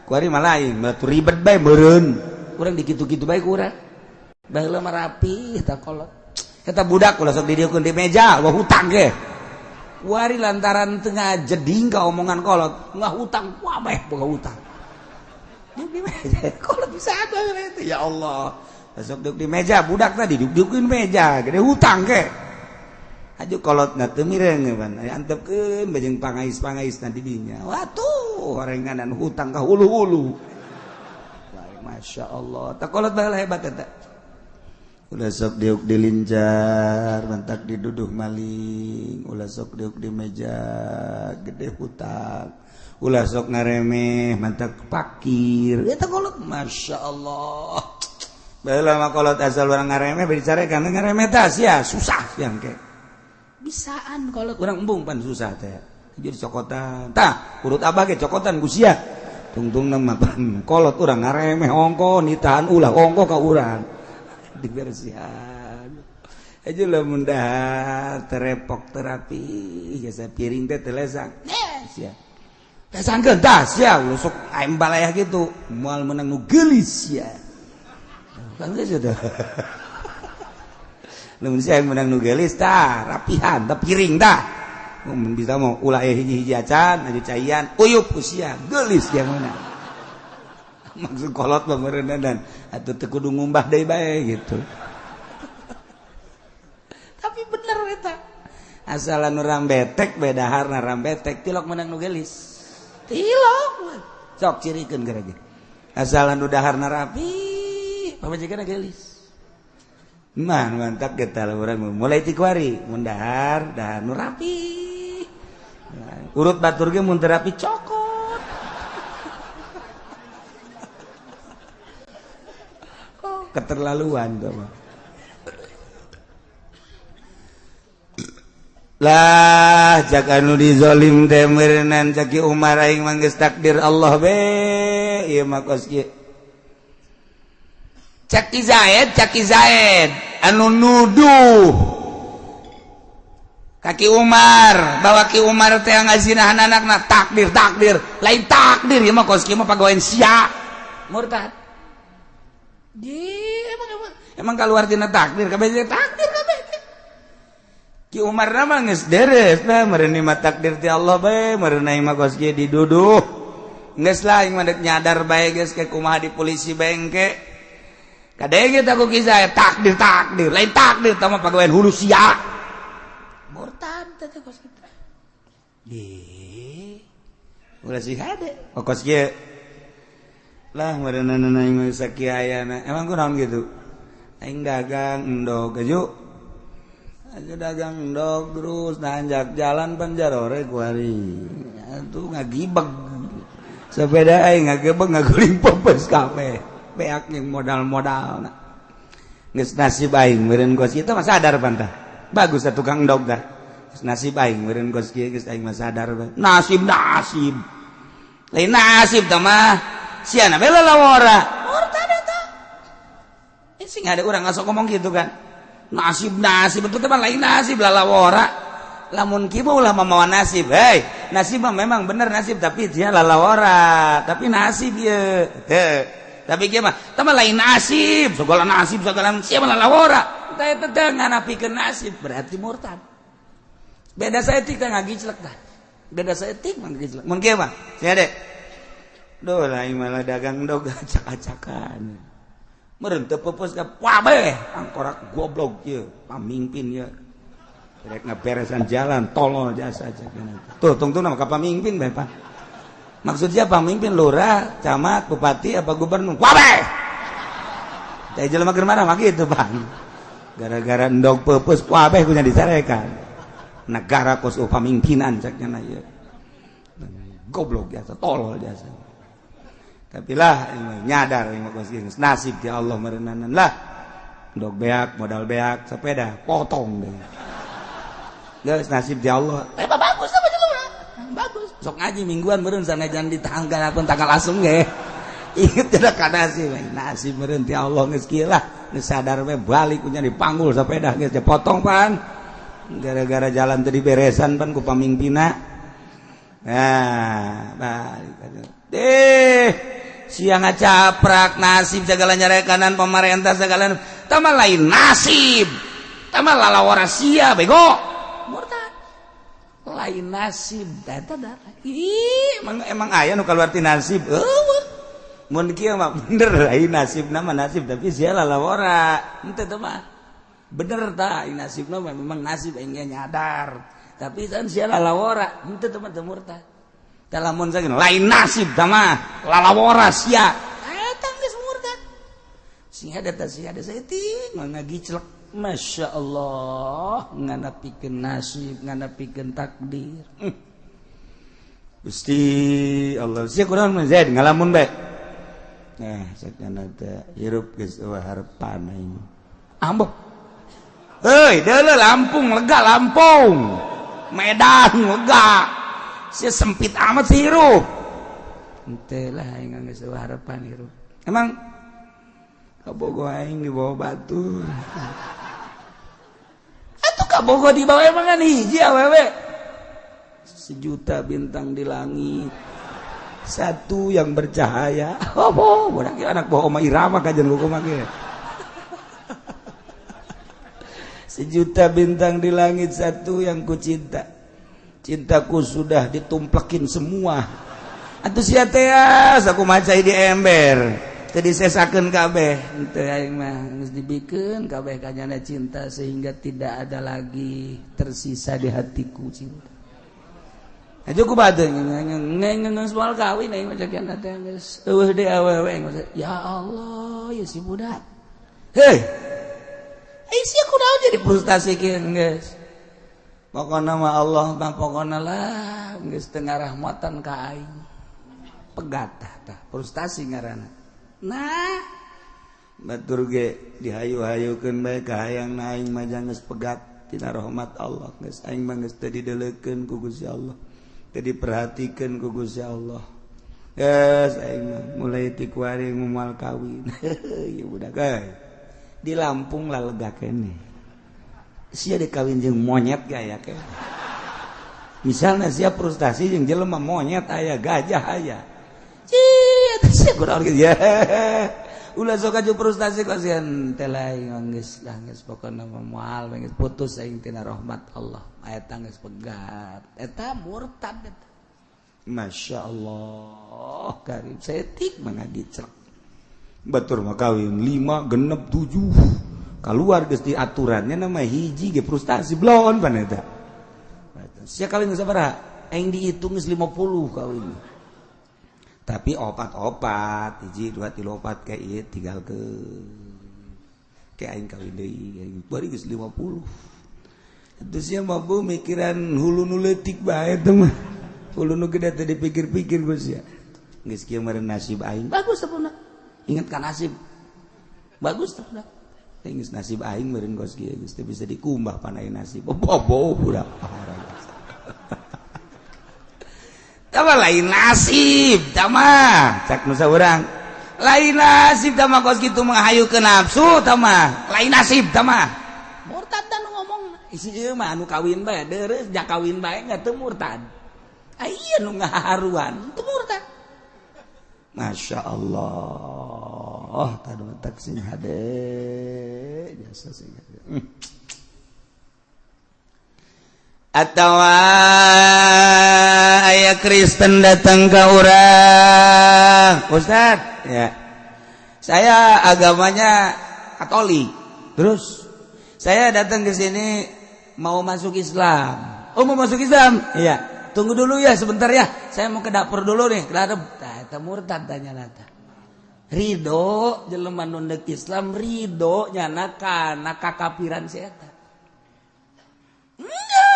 Ku ari mah lain, batu ribet bae meureun. Urang dikitu-kitu bae ku urang. Baheula mah rapi eta kolot. Eta budak ulah sok didieukeun di meja, wah hutang ge. Ku ari lantaran tengah jeding ka omongan kolot, ngah hutang wabeh boga hutang. Diuk di meja, kolot bisa ada itu ya Allah. Sok diuk di meja, budak tadi diuk-diukeun meja, gede hutang ge. Aju kolot na teu mireng pan antepkeun bajeng pangais-pangais na didinya. Watuh horenganan hutang ka hulu-hulu. Masya Allah, tak kolot baheula hebat eta. Ulah sok diuk dilincar, mantak diduduh maling, ulah sok diuk di meja gede hutang. Ulah sok ngaremeh, mantak pakir. Eta kolot Masya Allah. Baheula mah kolot asal urang ngaremeh bari carekan ngaremeh tah sia susah yang ke. Bisaan kolot urang embung pan susah teh. Jadi cokotan. Tah, urut abah ge cokotan ku sia. Tungtungna mah pan kolot urang ngaremeh ongko nitahan ulah ongko ka urang. Dibersihan. Aja lamun dahar terepok terapi jasa piring teh teu lesang. Sia. Lesangkeun tah sia sok aing balayah kitu moal meunang nu geulis sia. Kan geus teh. Lamun sia menang nu geulis tah rapihan tah piring tah. Mun bisa mau ulah hiji-hiji acan aju caian uyup ku sia geulis dia meunang. Maksud kolot mah meureunna dan atuh teu kudu ngumbah deui bae gitu. Tapi bener eta. Asal anu rambetek bae daharna rambetek tilok menang nu geulis. Tilok. Sok cirikeun geura ge. Asal anu daharna rapi pamajikanna geulis. Mah mantap kita urang mulai ti kuari mun dahar dahar nu rapi. Urut batur ge mun teu rapi cokot. Oh, keterlaluan tuh mah. Lah cak anu dizolim teh meureunnan cak Ki Umar aing mah geus takdir Allah be ieu mah kos kieu. Cak Ki Zaid anu nuduh ka Ki Umar bahwa Ki Umar teh ngazinahan anakna takdir takdir lain takdir ieu mah kos kieu mah pagawean sia murtad. Di emang keluar tina takdir kabeh takdir kabeh. Ki Umar mah geus deres lah meureun mah takdir ti Allah bae meureun aing mah kos kieu diduduh geus lah aing mah deuk nyadar bae geus ke kumaha di polisi bae engke. Kadenge tak ku kisah takdir takdir lain takdir tah mah pagawean hulu sia. Murtad teh kos kitu. Di ulah sih hade kos kieu. Lah meureunna aing mah sakieu ayana. Emang kunaon kitu? Aing dagang endog aju. Aju dagang endog terus nanjak jalan panjarore ku ari. Atuh ngagibeg. Sepeda aing ngagebeg ngaguling pepes kabeh. Beak yang modal-modal geus nasib aing meureun kos kieu mah sadar pan tah. Bagus tah tukang endog tah. Geus nasib aing meureun kos kieu geus aing mah sadar bae. Nasib nasib. Lain nasib tah mah sia na bela lawara. Murtad eta. Sing ada urang ngasok ngomong gitu kan. Nasib nasib betul teh mah lain nasib lalawara. Lamun kieu ulah mamawa nasib. Hei, nasib mah memang bener nasib tapi dia lalawara, tapi nasib ieu. Teu. Tapi kieu mah tah lain nasib, segala nasib segala sia mah lalawora. Tah eta teh nganapikeun nasib berarti murtad. Beda saeutik teh ngagiclek tah. Beda saeutik mah ngagiclek. Mun kieu mah sia deh. Duh lain malah dagang dog acak-acakan. Meureun teu peupeus ka kabeh angkorak goblok ieu pamimpin ieu. Rek ngaberesan jalan tolol jasa cek. Tuh tungtungna mah ka pamimpin bae Pak. Maksudnya pamimpin lurah, camat, bupati apa gubernur? Kabeh. Teh jelema keur marah mah kitu, Bang. Gara-gara endog peupeus kabeh kunya dicarekan. Negara kos pamimpinan cek nya ieu. Goblok jasa, tolol jasa. Tapi lah nyadar nasib di Allah merenanan lah. Endog beak, modal beak, sepeda potong deh. Geus nasib di Allah. Eh bagus apa jelema? Bagus. Sok ngaji mingguan meureun sanajan di tanggal pun tanggal asem ge. Inget tidak ka nasib. Nasib meureun ti Allah geus kieu lah. Geus sadar we balik kunya dipanggul sepeda geus dipotong pan. Gara-gara jalan teu diberesan pan ku pamimpinna. Nah, balik. Deh, siang ngacaprak nasib segala nyarekanan pemerintah segala tama lain nasib. Tama lalawara sia bego. Murtad. Lain nasib eta darah. Ih, emang aya nu kaluar ti nasib. Eueuh. Mun kieu mah bener lain nasibna mah nasib tapi sia lalawara. Henteu teh mah. Bener tah nasibna mah memang nasib aing ge nyadar. Tapi kan sia lalawara, henteu teh mah teu murtad. Tah lamun sakieu lain nasib tah mah lalawara sia. Eta geus murtad. Sia da sia da saeutik mah ngagiclek. Masya Allah, nganapikeun nasib, nganapikeun takdir. Gusti Allah, sia kurang mah Zaid ngalamun bae. Nah, sakana teh hirup geus eueuh harepan aing. Ambo. Heuy, deuleu Lampung lega Lampung. Medan lega. Sia sempit amat sih hirup. Henteu lah aing geus eueuh harepan hirup. Emang kabogo aing di bawah batu. Atuh kabogo di bawah emang kan hiji awewe. Sejuta bintang di langit, satu yang bercahaya. Oh, budak anak bawa Oma Irama kajian hukum ge. Sejuta bintang di langit, satu yang ku cinta. Cintaku sudah ditumplekin semua. Atuh sia teh aku macai di ember. Teu disesakeun kabeh. Henteu aing mah geus dibikeun kabeh kanyana cinta sehingga tidak ada lagi tersisa di hatiku cinta. Aja ku bade ngeung soal kawin aing mah cakian teh geus eueuh deui awewe aing ya Allah ya si budak. Hei. Ai sia kunaon jadi frustasi kieu geus. Pokona mah Allah mah pokona lah geus teu ngarahmatan ka aing. Pegat tah frustasi ngaranna. Nah, batur ge dihayu-hayukeun bae ka hayang aing mah geus pegat tina rahmat Allah geus aing mah geus teu dideleukeun ku Gusti Allah. Teu diperhatikeun ku Gusti Allah. Geus aing mah mulai ti kuari moal kawin. Ieu budak euy. Di Lampung lah lega keneh. Sia dikawin jeung monyet ge aya keneh. Misalna sia frustasi jeung jelema monyet aya, gajah aya. Cih, sia kurang gitu ya. Ulah sok aju frustasi kasihan teh lain geus lah geus pokona mah moal geus putus aing tina rahmat Allah. Eta geus pegat. Eta murtad eta. Masya Allah, karim saeutik mah ngagicrek. Batur mah kawin 5 genep 7. Keluar geus di aturannya nama hiji ge frustasi blon pan eta. Sia kawin sabaraha? Aing dihitung geus 50 kawin. Tapi opat-opat, hiji 2 3 4 kayak ieu tinggal ke kayak aing kawin deui aing bari geus 50. Atuh sia mah bu mikiran hulu nu leutik bae teh mah. Hulu nu gede teh dipikir-pikir geus sia. Geus kieu meureun nasib aing. Bagus teh puna. Ingat ka nasib. Bagus teh puna. Geus nasib aing meureun geus kieu geus teu bisa dikumbah pan aing nasib. Bobo budak. Tama lain nasib tama cak nu saurang lain nasib tama kos kitu menghayu ke nafsu tama lain nasib tama murtad dan ngomong isi ieu mah anu kawin bae deureuh ja kawin bae nya teu murtad aya nu ngaharuan teu murtad. Masya Allah. Allah tadu tak sing hade jasa sing hade. Atawa aya Kristen datang ke urang, Ustaz ya, saya agamanya Katolik, terus saya datang ke sini mau masuk Islam. Oh, mau masuk Islam? Iya. Tunggu dulu ya sebentar ya, saya mau ke dapur dulu nih. Ke dapur. Tah eta murtad tanya nata. Ridho jelema nu deuk Islam ridho nyana kana kakafiran si eta.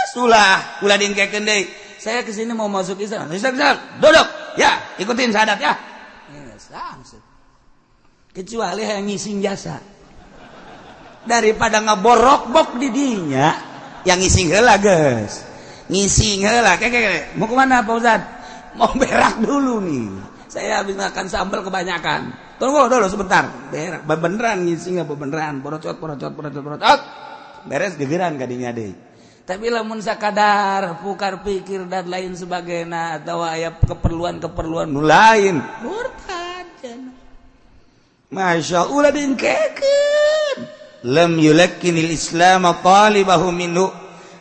Sulah, ulah diengkekeun deui. Saya ke sini mau masuk Islam. Islam, Islam. Duduk. Ya, ikutin syahadat ya. Langsung. Kecuali yang ngising jasa. Daripada ngaborok-bok di dinya, yang ngising heula geus. Ngising heula. Keke, mau kemana Pak Ustaz? Mau berak dulu nih. Saya habis makan sambal kebanyakan. Tunggu dulu sebentar. Berak. Beneran ngising apa beneran? Porocot, porocot, porocot, porocot. Beres gegeran kadinya deui. Tapi lamun sakadar pukar pikir dan lain sebagainya atau aya keperluan-keperluan nu lain murtad cenah. Masya Allah diengkekeun. Lam yulakkinil Islam talibahu minhu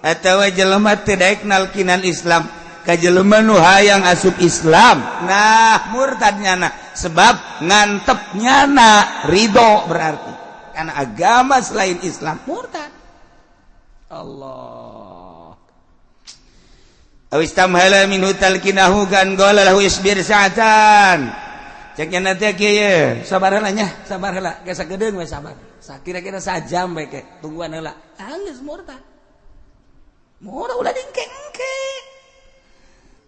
atawa jelema teu daek nalkinan Islam ka jelema nu hayang asup Islam. Nah, murtad nyana sebab ngantep nyana ridho berarti karena agama selain Islam murtad. Allah. Aw istamhala minhu talkinahu kan qala lahu isbir sa'atan. Cek nya teh kieu, sabar heula nya, sabar heula, geus sagedeung we sabar. Kira-kira sajam bae ke, tungguan heula. Geus murtad. Murtad ulah diengke-engke.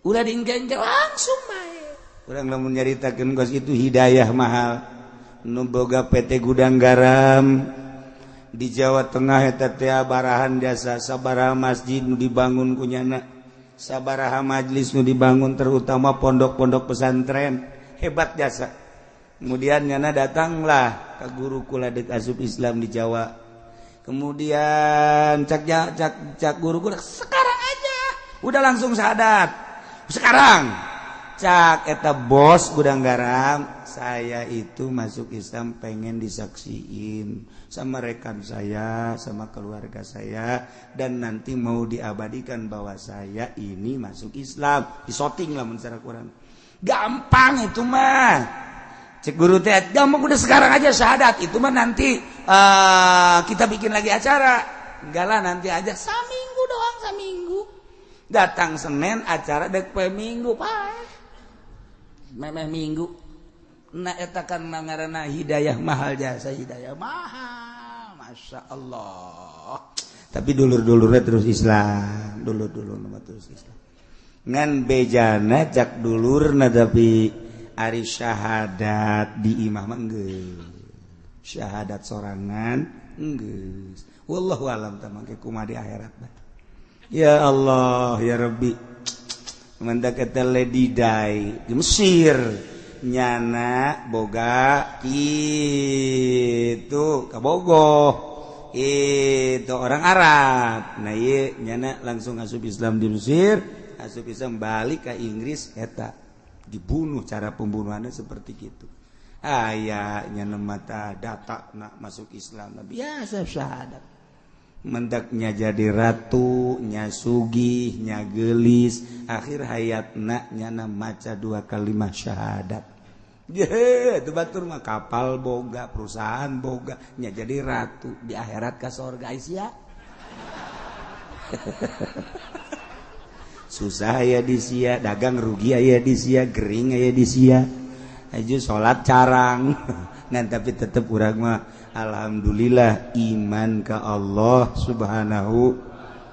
Ulah diengke-engke langsung bae. Urang lamun nyaritakeun kos itu hidayah mahal. Nu boga PT Gudang Garam di Jawa Tengah eta teh barahan jasa sabaraha masjid nu dibangun ku nyana, sabaraha majlis nu dibangun, terutama pondok-pondok pesantren, hebat jasa. Kemudian nyana datanglah ke guru kula deuk asup Islam di Jawa. Kemudian cak cak cak guru kula, sekarang aja udah langsung syahadat sekarang. Cak eta bos Gudang Garam, saya itu masuk Islam pengen disaksiin sama rekan saya, sama keluarga saya, dan nanti mau diabadikan bahwa saya ini masuk Islam. Disoting lah secara kurang. Gampang itu mah. Cek guru teh, gampang udah sekarang aja syahadat. Itu mah nanti kita bikin lagi acara. Enggak lah nanti aja, saminggu doang, saminggu. Datang Senin acara dek poe Minggu, Pak. Memeh minggu. Nah eta kan ngaranna hidayah mahal jasa, hidayah mahal. Masya Allah. Tapi dulur-dulurnya terus Islam, dulur-dulur nama terus Islam. Ngan bejana cak dulurna tapi ari syahadat di imah mah geus. Syahadat sorangan geus. Wallahu alam tah mangke kumaha di akhirat. Ya Allah ya Rabbi. Mendak eta Lady Di di Mesir nyana boga itu kabogoh itu orang Arab. Nah ieu nyana langsung asup Islam di Mesir, asup Islam balik ke Inggris eta dibunuh, cara pembunuhannya seperti gitu. Aya nyana mata data nak masuk Islam biasa syahadat. Mendaknya jadi ratu, nya sugih, nya gelis, akhir hayatna nyana maca dua kalimat syahadat. Ye, itu batur mah kapal boga, perusahaan boga, nya jadi ratu di akhirat ka sorga sia. Susah ya di sia, dagang rugi aya di sia, gering aya di sia. Aja salat carang. Ngan tapi tetep urang mah alhamdulillah iman ke Allah Subhanahu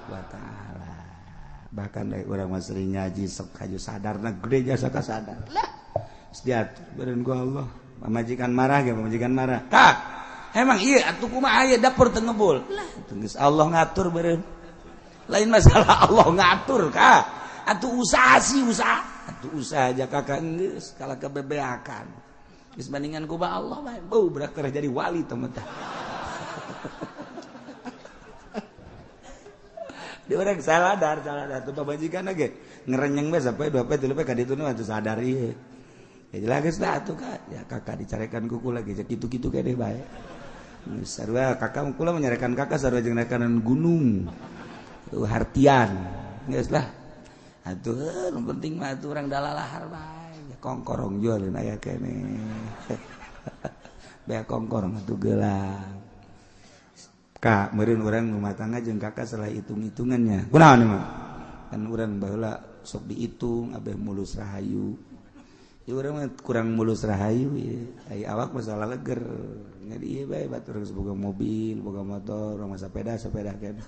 wa taala. Bahkan dari urang mah sering ngaji sok haju sadarna gede jasa ka sadar. Lah, diatur badan ku Allah. Pamajikan marah ge, pamajikan marah. Kak, emang iya atuh kumaha aya dapur teu ngebul. Lah, geus Allah ngatur beureun. Lain masalah Allah ngatur kak. Atuh usaha sih usaha. Atuh usaha aja kakak geus kalah kebebeakan. Geus bandingan ku ba Allah bae. Beuh berak jadi wali teman tah. Di orang saladar, saladar tuh pamajikan ge ngerenyeng bae sampai dua poe tilu poe ka ditu nu atuh sadar ieu. Ya jelas lah atuh Kak. Ya kakak dicarekan ku kula ge kitu-kitu keneh bae. Sarua kakak kula menyarekan kakak sarua jeung rekanan gunung. Hartian. Geus lah. Atuh nu penting mah atuh urang dalalahar bae. Kongkorong jualin aya keneh. Bea kongkorong atuh gelang. Kak, meureun urang rumah tangga jeung kakak salah hitung-hitungannya. Kunaon mah? Kan urang baheula sok dihitung abeh mulus rahayu. Ya urang mah kurang mulus rahayu ya. Ai awak masalah leger. Jadi ieu bae batur geus boga mobil, boga motor, urang mah sepeda keneh.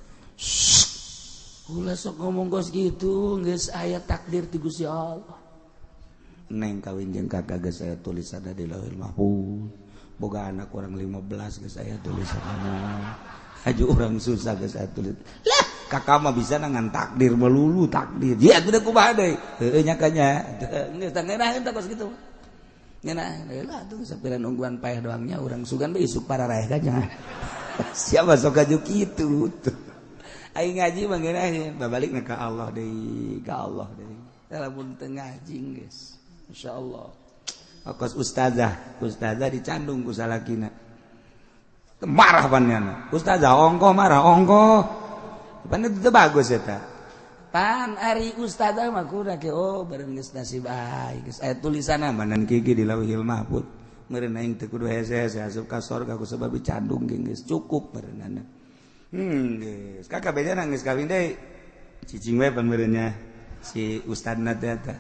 Ulah sok ngomong kos gitu, geus aya takdir ti Gusti Allah. Neng kawin jeung kakak geus aya tulisanna di Lauhul Mahfuz. Boga anak orang 15 geus aya tulisanna. Aju orang susah geus aya tulis. Lah, kakak mah bisa ngan takdir melulu takdir. Ya atuh kumaha deui? Heueuh nya kanya. Geus tah ngeunaheun tah kos kitu. Ngeunah lah atuh sapiran ungguan paeh doangnya urang sugan bae isuk pararaeh kanya. Siapa sok aju kitu tuh. Aing ngaji mah ngeunaheun, babalikna ka Allah deui, ka Allah deui. Lamun teu ngaji geus. Insyaallah. Kos ustazah, ustazah dicandung ku salakina. Marah pannyana. Ustazah ongkoh marah ongkoh. Pan itu bagus eta. Pan ari ustazah mah kudu ke oh bareng geus nasib aing geus aya tulisanna manan kieu di Lauhil Mahfuz. Meureun aing teu kudu hese-hese asup ka sorga ku sebab dicandung geus cukup meureunana. Geus. Kakak bejana geus kawin deui. Cicing we pan meureunnya si ustadna teh eta.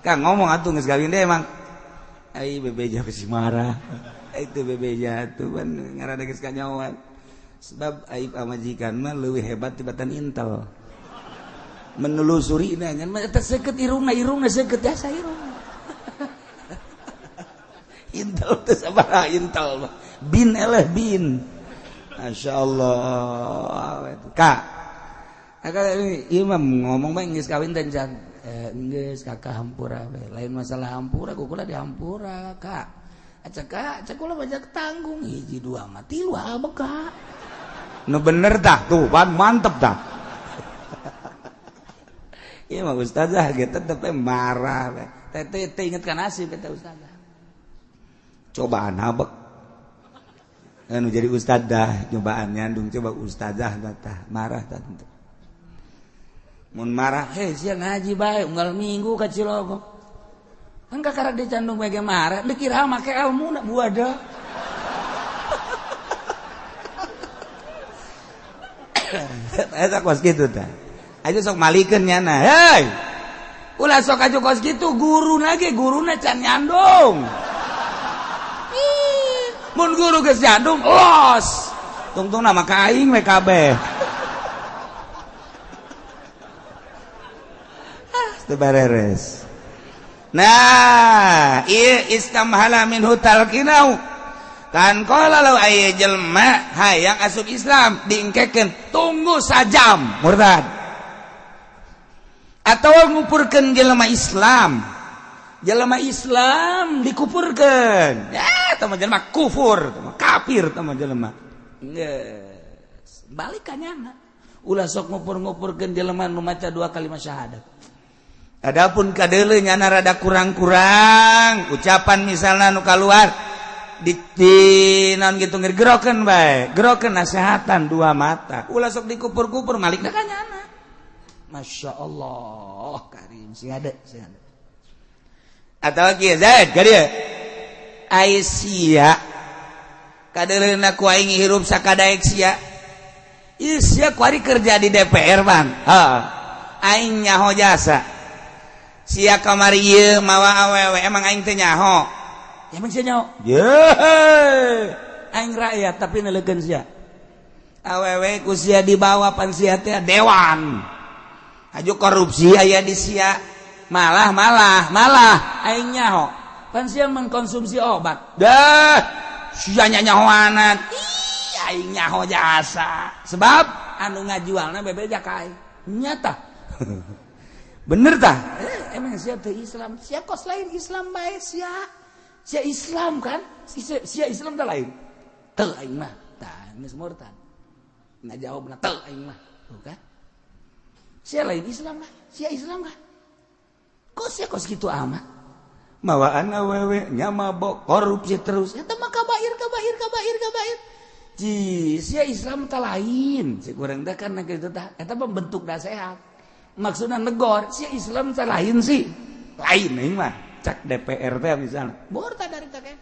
Kang ngomong atuh geus kawin deui emang. Ai bebeja pasti marah. Itu bebeja tuh kan ngaranna geus kanyawan. Sebab aib pamajikan mah leuwih hebat tibatan intel. Menelusuri na ngan mah eta seukeut irungna, irungna seukeut jasa irungna. Intel teh sabaraha intel mah. Bin eleh bin. Masyaallah. Kak. Kakak ieu mah ngomong bae geus kawin teh can. Geus kakak hampura we. Lain masalah hampura, kukula dihampura, Kak. Acak kak, acak kula banyak tanggung hiji dua mah tilu abek kak. Nu bener tah tuh, pan mantep tah. Ieu mah ustazah ge tetep marah we. Teh teh inget ka nasib eta ustazah. Cobaan abek. Anu jadi ustazah, cobaan nyandung coba ustazah tah marah tah tentu. Mun marah, heh sia ngaji bae unggal minggu ka Cilogo. Kan kakara dicandung bae ge marah, dikira make ilmu na buada. Eta kos kitu tah. Aja sok malikeun nyana. Hei. Ulah sok aju kos kitu guruna ge guruna can nyandung. Mun guru geus nyandung los. Tungtungna mah ka aing we kabeh. Beres. Nah, ieu istamhala minhu talqinau. Kan qala law aya jelema hayang asup Islam diengkekeun tunggu sajam murtad. Atawa ngupurkeun jelema Islam. Jelema Islam dikupurkeun. Ya, tah mah jelema kufur, tah mah kafir tah mah jelema. Geus, balik ka nyana. Ulah sok ngupur-ngupurkeun jelema nu maca dua kalimat syahadat. Adapun kadeuleu nyana rada kurang-kurang ucapan misalna nu kaluar di naon gitu gerokeun bae, gerokeun nasehatan dua mata. Ulah sok dikupur-kupur malikna ka nyana. Masya Allah karim sing ada sing ada. Atawa kieu Zaid ka dieu. Ai sia kadeuleuna ku aing hirup sakadaek sia. Ieu sia kuari kerja di DPR ban. Heeh. Aing nyaho jasa. Sia kamari ieu mawa awewe emang aing teh nyaho. Emang sia nyaho? Ye. Aing rakyat tapi neleukeun sia. Awewe ku sia dibawa pan sia teh dewan. Aju korupsi aya di sia. Malah malah malah aing nyaho. Pan sia mengkonsumsi obat. Dah sia nyahoanan. Ih aing nyaho jasa. Sebab anu ngajualna bebeja ka aing. Nyata. Bener tah? Emang sia teu Islam? Sia kos lain Islam bae sia. Sia Islam kan? Sia Islam teh lain. Teu aing mah. Tah geus murtad. Ngajawabna teu aing mah. Tuh kan? Sia lain Islam lah. Sia Islam kan? Kok sia kos kitu amat? Mawaan awewe nya mabok, korupsi terus. Eta mah kabair kabair kabair kabair. Jis, ya Islam tak lain. Si kurang teh kan kitu tah. Eta mah bentuk nasihat. Maksudna negor, si Islam tak lain sih. Lain aing mah. Cak DPR teh misalnya. Murtad dari teh.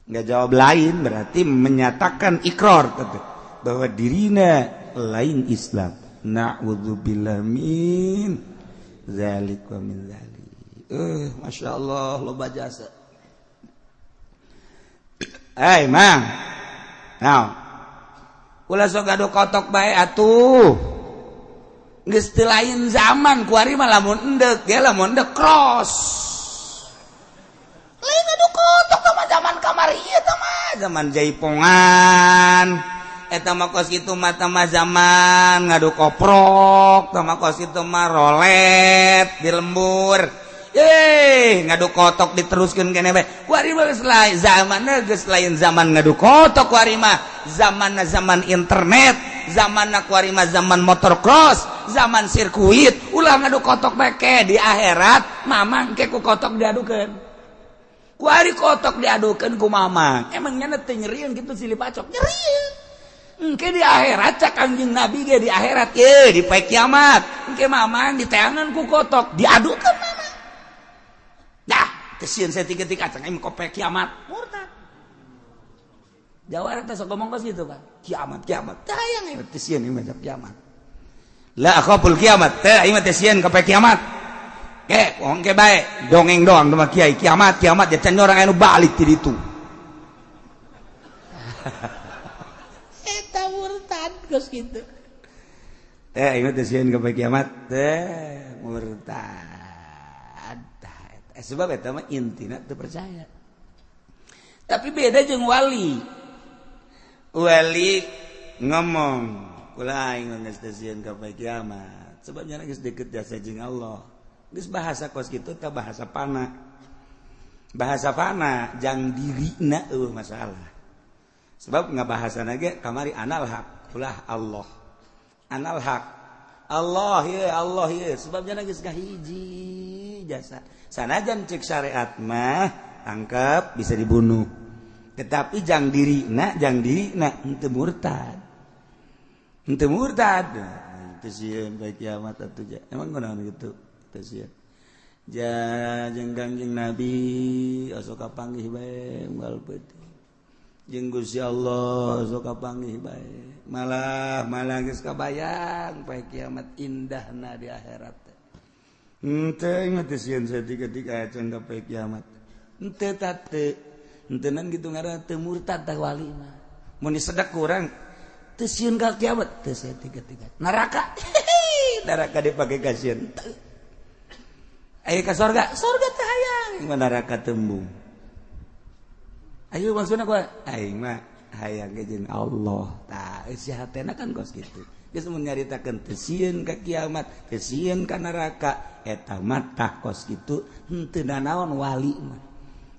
Nggak jawab lain berarti menyatakan ikrar teh bahwa dirina lain Islam. Na'udzubillah min zalik wa min zalik. Masya Allah loba jasa. Hey mang, now, ulah sok gaduh kotok bae atuh. Geus teu lain zaman kuari mah lamun endek ge lamun endek cross. Lain gaduh kotok mah zaman kamari ieu teh mah zaman jaipongan. Eta mah kos kitu mah mah zaman ngadu koprok, tah mah kos kitu mah rolet di lembur. Yeay, ngadu kotok diteruskan kene bae. Kuari mah geus lain zamanna, geus lain zaman ngadu kotok kuari mah. Zamanna zaman internet, zamanna kuari mah zaman motor cross, zaman sirkuit. Ulah ngadu kotok bae ke di akhirat mamang ke ku kotok diadukeun. Kuari kotok diadukeun ku mamang. Emang nya teu nyerieun kitu silih pacok? Nyerieun. Engke di akhirat cak Kangjeng Nabi ge di akhirat ye di poe kiamat. Engke mamang diteangan ku kotok diadukeun mamang. Dah, kesian saya tiga-tiga kacang aing kopek kiamat. Murtad. Jawara teh sok ngomong kos gitu, Pak. Kiamat, kiamat. Tah hayang aing teh sieun aing mah kiamat. La akhaful kiamat. Teh aing mah teh sieun kopek kiamat. Ke, wong ke bae, dongeng doang mah kiai kiamat, kiamat ya can orang anu balik ti ditu. Eta murtad kos kitu. Teh aing mah teh sieun kopek kiamat. Teh murtad. Sebab eta mah intina teu percaya. Tapi beda jeung wali. Wali ngomong, kula aing geus teu sieun ka poe kiamat. Sebab nya geus deket jasa jeung Allah. Geus bahasa kos kitu teh bahasa pana. Bahasa pana jang dirina eueuh masalah. Sebab ngabahasana ge kamari anal haq, ulah Allah. Anal haq. Allah ye, Allah ye. Sebab nya geus kahiji jasa. Sanajan cek syariat mah tangkap bisa dibunuh. Tetapi jang diri na henteu murtad. Henteu murtad. Teu sieun bae kiamat atuh ja. Emang kunaon kitu? Teu sieun. Ja jeung Kangjeng Nabi osok kapanggih bae unggal peuting. Jeung Gusti Allah osok kapanggih bae. Malah malah geus kabayang poe kiamat indahna di akhirat. Henteu ingat sieun saeutik-eutik acan ka poe kiamat. Henteu tate. Henteunan kitu ngaranna teu murtad tah wali mah. Mun disedak ku urang teu sieun ka kiamat, teu saeutik-eutik. Neraka. Neraka dipake ka sieun. Ayo ka sorga, sorga teh hayang, mah neraka tembung. Ayo maksudna ku aing mah hayang ge jeung Allah. Tah eusi hatena kan kos kitu. Geus mun nyaritakeun teu sieun ka kiamat, teu sieun ka neraka, eta mah tah kos kitu henteu nanaon wali mah.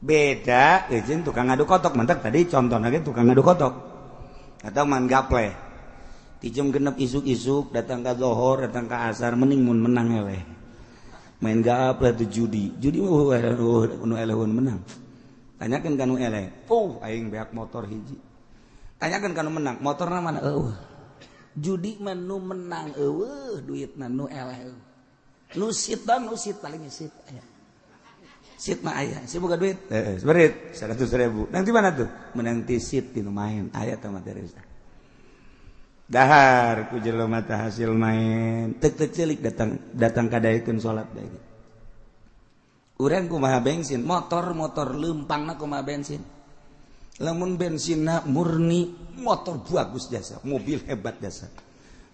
Beda jeung tukang ngadu kotok, mantak tadi contohna ge tukang ngadu kotok atau man gaple. Ti jam 6 isuk-isuk datang ka zohor, datang ka asar mending mun menang eleh. Main gaple tuh judi. Judi mah nu eleh menang. Tanyakeun ka nu eleh, "Oh, aing beak motor hiji." Tanyakeun ka nu menang, motorna mana? Eueuh. Judi mah nu menang eueuh duitna nu eleh eueuh. Nu sit nu sit paling sit aya. Sit mah aya, si boga duit. Heeh, seberit 100.000. Nang di mana tuh? Menang ti sit di nu main. Aya teh mah dahar ku jelema teh hasil main. Tek tek celik datang datang kadaekeun salat bae. Urang kumaha bensin, motor-motor leumpangna kumaha bensin. Lamun bensinna murni, motor bagus jasa, mobil hebat jasa.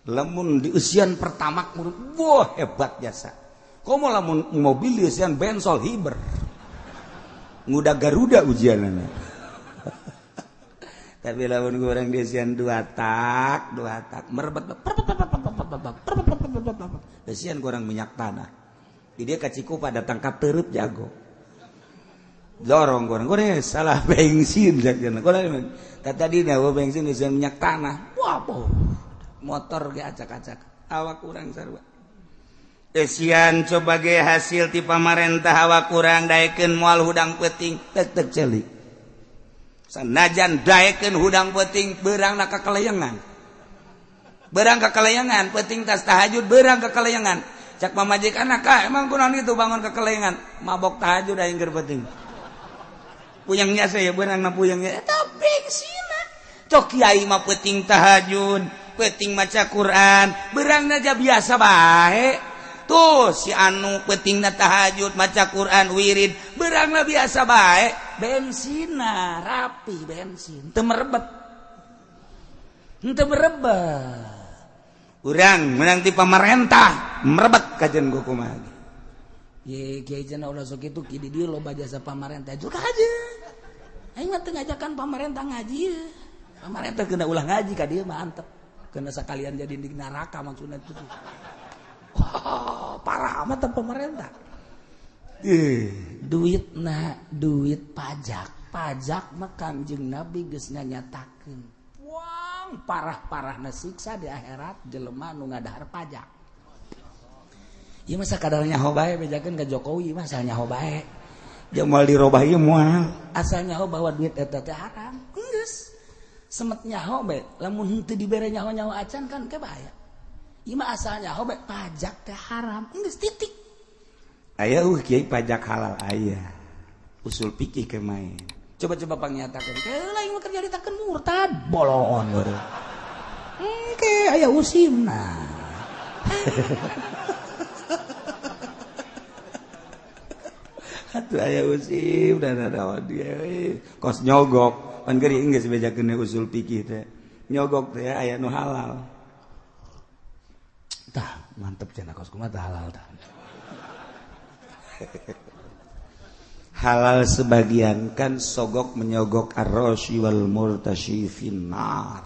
Lamun dieusian pertamax murni, wah hebat jasa. Komo lamun mobil dieusian bensol hiber. Nguda Garuda ujianana. Tapi lamun urang dieusian dua tak merebet eusian kurang minyak tanah. Di dia ka Cikupa datang ka Teureub jago. Dorong goreng goreng salah bensin jakna. Goreng tadi na bensin eusian minyak tanah. Wah, motor ge acak-acak. Awak urang sarua. Esian coba ge hasil ti pamarentah awak kurang daekeun moal hudang peuting tek tek celik. Sanajan daekeun hudang peuting beurangna ka kalayangan. Beurang ka kalayangan peuting tas tahajud beurang ka kalayangan. Cak pamajikan ka emang kunaon kitu bangun ka kalayangan mabok tahajud aing keur peuting. Puyangnya saya beurangna puyangnya eta bengsina. Cok kiai mah peuting tahajud, peuting maca Quran, beurangna aja biasa bae. Tuh si anu peutingna tahajud maca Quran wirid beurangna biasa bae bensina rapi bensin teu merebet teu merebet urang menang ti pamarentah merebet kajen ku kumaha ye kiai cenah ulah sok kitu ki di dieu loba jasa pamarentah juga aja aing mah teu ngajakan pamarentah ngaji pamarentah kena ulah ngaji ka dieu mah antep kena sakalian jadi di neraka maksudna itu. Oh, parah amat pemerintah. Duit na duit pajak, pajak mah Kangjeng Nabi geus nganyatakeun. Wang parah-parahna siksa di akhirat jelema nu ngadahar pajak. Ieu mah sakadar nyaho bae bejakeun ka Jokowi mah asal nyaho bae. Jeung moal dirobah ieu moal. Asal nyaho bahwa duit eta teh haram. Geus. Semet nyaho bae, lamun henteu dibere nyaho-nyaho acan kan ke bahaya. Ima asalnya hobe pajak teh haram geus titik. Aya kiai pajak halal aya. Usul fikih ke main. Coba-coba pangnyatakeun. Keula ieu mah kerja ditakeun murtad bolon baru. Engke aya usimna. Atuh aya usim dan ada dia kos nyogok. Pan geuring geus bejakeun usul fikih teh. Nyogok teh aya nu halal. Tah, mantep cenah kos kumaha tah halal tah. Halal sebagian kan sogok menyogok ar-rasyi wal murtasyi finnar.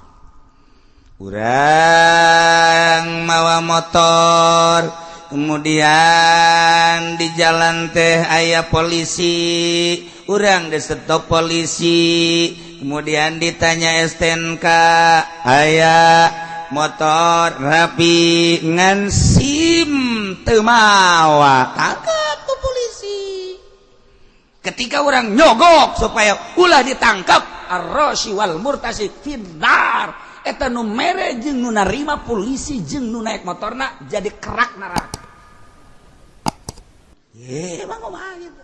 Urang mawa motor, kemudian di jalan teh aya polisi, urang di stop polisi, kemudian ditanya STNK, aya motor rapi ngan SIM teu mawa tangkap ku polisi. Ketika orang nyogok supaya ulah ditangkap ar-rasyi wal murtasi finnar eta nu mere jeung nu narima polisi jeung nu naik motorna jadi kerak neraka. Ye emang kumaha gitu.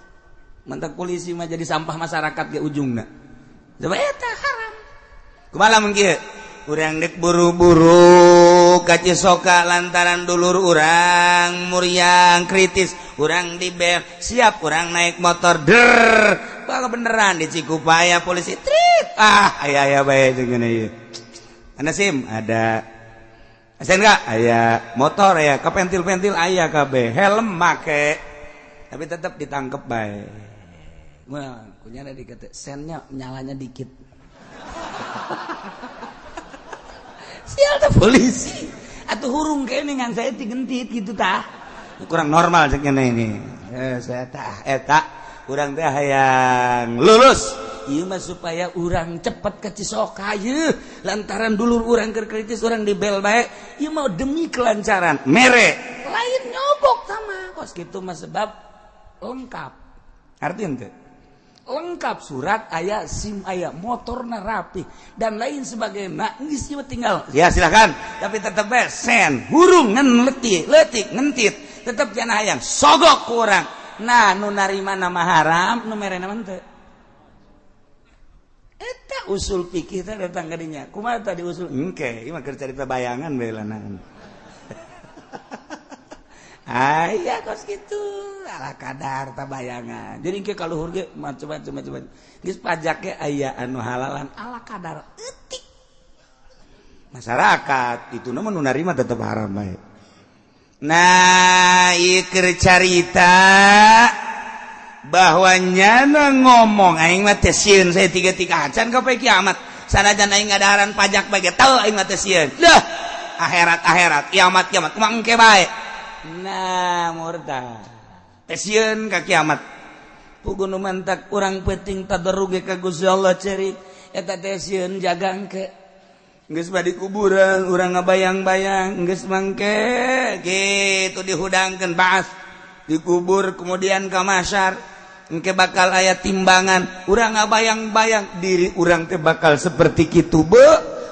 Mentak polisi mah jadi sampah masyarakat ge ujungna. Coba eta haram. Kumaha lamun kieu? Urang dek buru-buru ka Cisoka lantaran dulur urang muriang kritis urang dibel siap urang naik motor der bakal beneran di Cikupaya polisi trit ah aya aya bae jeung ieu ana SIM ada SNK aya motor aya kapentil-pentil aya kabeh helm make tapi tetap ditangkep bae. Wah kunyana dikata sennya nyalanya dikit. Sial teh polisi atuh hurung kene ngan saya digentit gitu tah kurang normal cek ini saya tah eta urang teh hayang lulus ieu mah supaya urang cepet ke Cisoka ieu lantaran dulur urang keur kritis urang dibel bae ieu mah demi kelancaran mere lain nyogok sama kos kitu mah sebab lengkap artinya teh lengkap surat aya SIM aya motorna rapi dan lain sebagainya geus ieu tinggal ya silakan tapi tetep bae sen hurung ngan letik leutik ngentit tetep jangan hayang sogok ku urang nah nu narima nama haram nu merena mah teu eta usul fikih teh datang ka dinya kumaha tadi usul engke ieu mah keur carita bayangan bae lanangan. Aya kos kitu ala kadar ta bayangan. Jadi ke kaluhur ge macam-macam. Geus pajak ge aya anu halalan ala kadar eutik. Masyarakat itu nu narima tetep haram bae. Nah, ieu keur carita bahwa nyana ngomong aing mah teh sieun saya tiga-tiga acan ka poe kiamat. Sanajan aing ngadaharan pajak bae ge teu aing mah teh sieun. Leuh, akhirat-akhirat, kiamat-kiamat kumaha engke bae. Nah, murtad. Teh sieun ka kiamat. Puguh nu mantak urang peuting tadarruge ka Gusti Allah cerik eta teh sieun jagangke. Geus badi kuburan urang ngabayang-bayang geus mangke kitu dihudangkeun baas dikubur kemudian ka mahsyar engke bakal aya timbangan urang ngabayang-bayang diri urang teh bakal seperti kitu be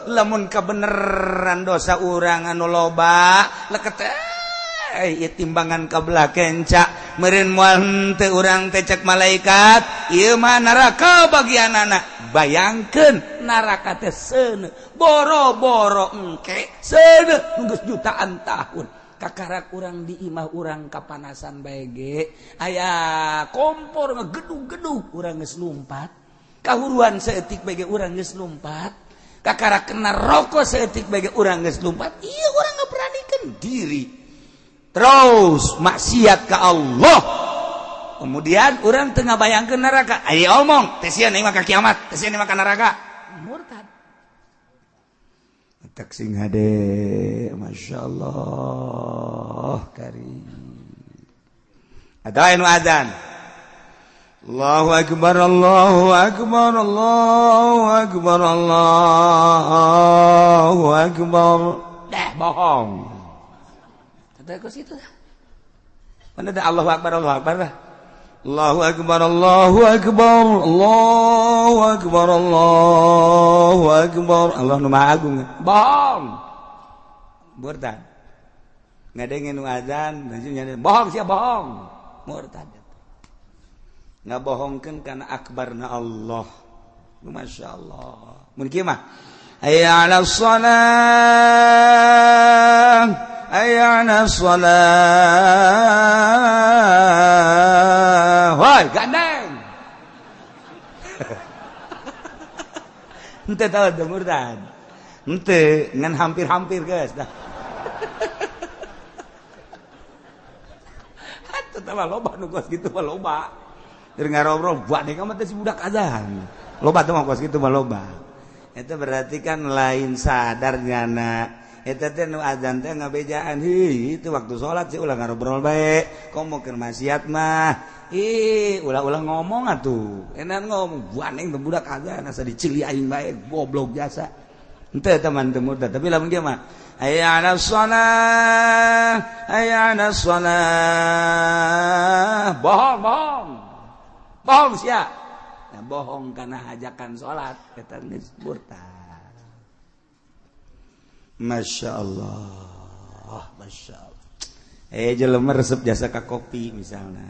lamun kabeneran dosa urang anu loba leket ieu timbangan kabelah kenca meureun moal henteu urang teh cek malaikat ieu mah neraka bagianana. Bayangkeun neraka teh seuneu boro-boro engke seuneu geus jutaan tahun kakarak urang di imah urang kapanasan bae ge aya kompor ngegedug-gedug urang geus lumpat kahuruan saeutik bae ge urang geus lumpat kakara kena rokok saeutik bae ge urang geus lumpat ieu urang ngaberanikeun diri terus maksiat ka Allah kemudian urang teu ngabayangkeun neraka aya omong teh sieun mah ka kiamat teh sieun mah ka neraka murtad tak sing hade Masya Allah karim ada anu adzan Allahu akbar Allahu akbar Allahu akbar Allahu akbar dah bohong kata ke situ dah mana dah Allahu akbar Allahu akbar dah Allahu akbar Allahu akbar Allahu akbar Allahu akbar Allah nu maha agung bohong murtad ngadengin nu azan bohong sia bohong murtad ngabohongkeun kana akbarna Allah Masya Allah mun kieu mah hayya 'alas shalah hayya 'alas shalah woi gandeng henteu tahu teu murtad henteu ngan hampir-hampir geus dah atuh tah loba nu kos kitu mah loba keur ngarobrol buat deui mah teh si budak azan loba teh mah kos kitu mah loba eta berarti kan lain sadar nyana eta teh nu azan teh ngabejaan heuh itu waktu salat sih ulah ngarobrol bae komo keur maksiat mah ih ulah-ulah ngomong atuh enak ngomong buaneng teh budak azan asa dicili aing bae goblok jasa henteu teman teu murtad tapi lamun kieu mah hayya 'alas shalah hayya 'alas shalah bohong bohong bohong sia nah, bohong karena hajakan salat eta geus murtad Masya Allah Masya Allah jelema resep jasa ka kopi misalnya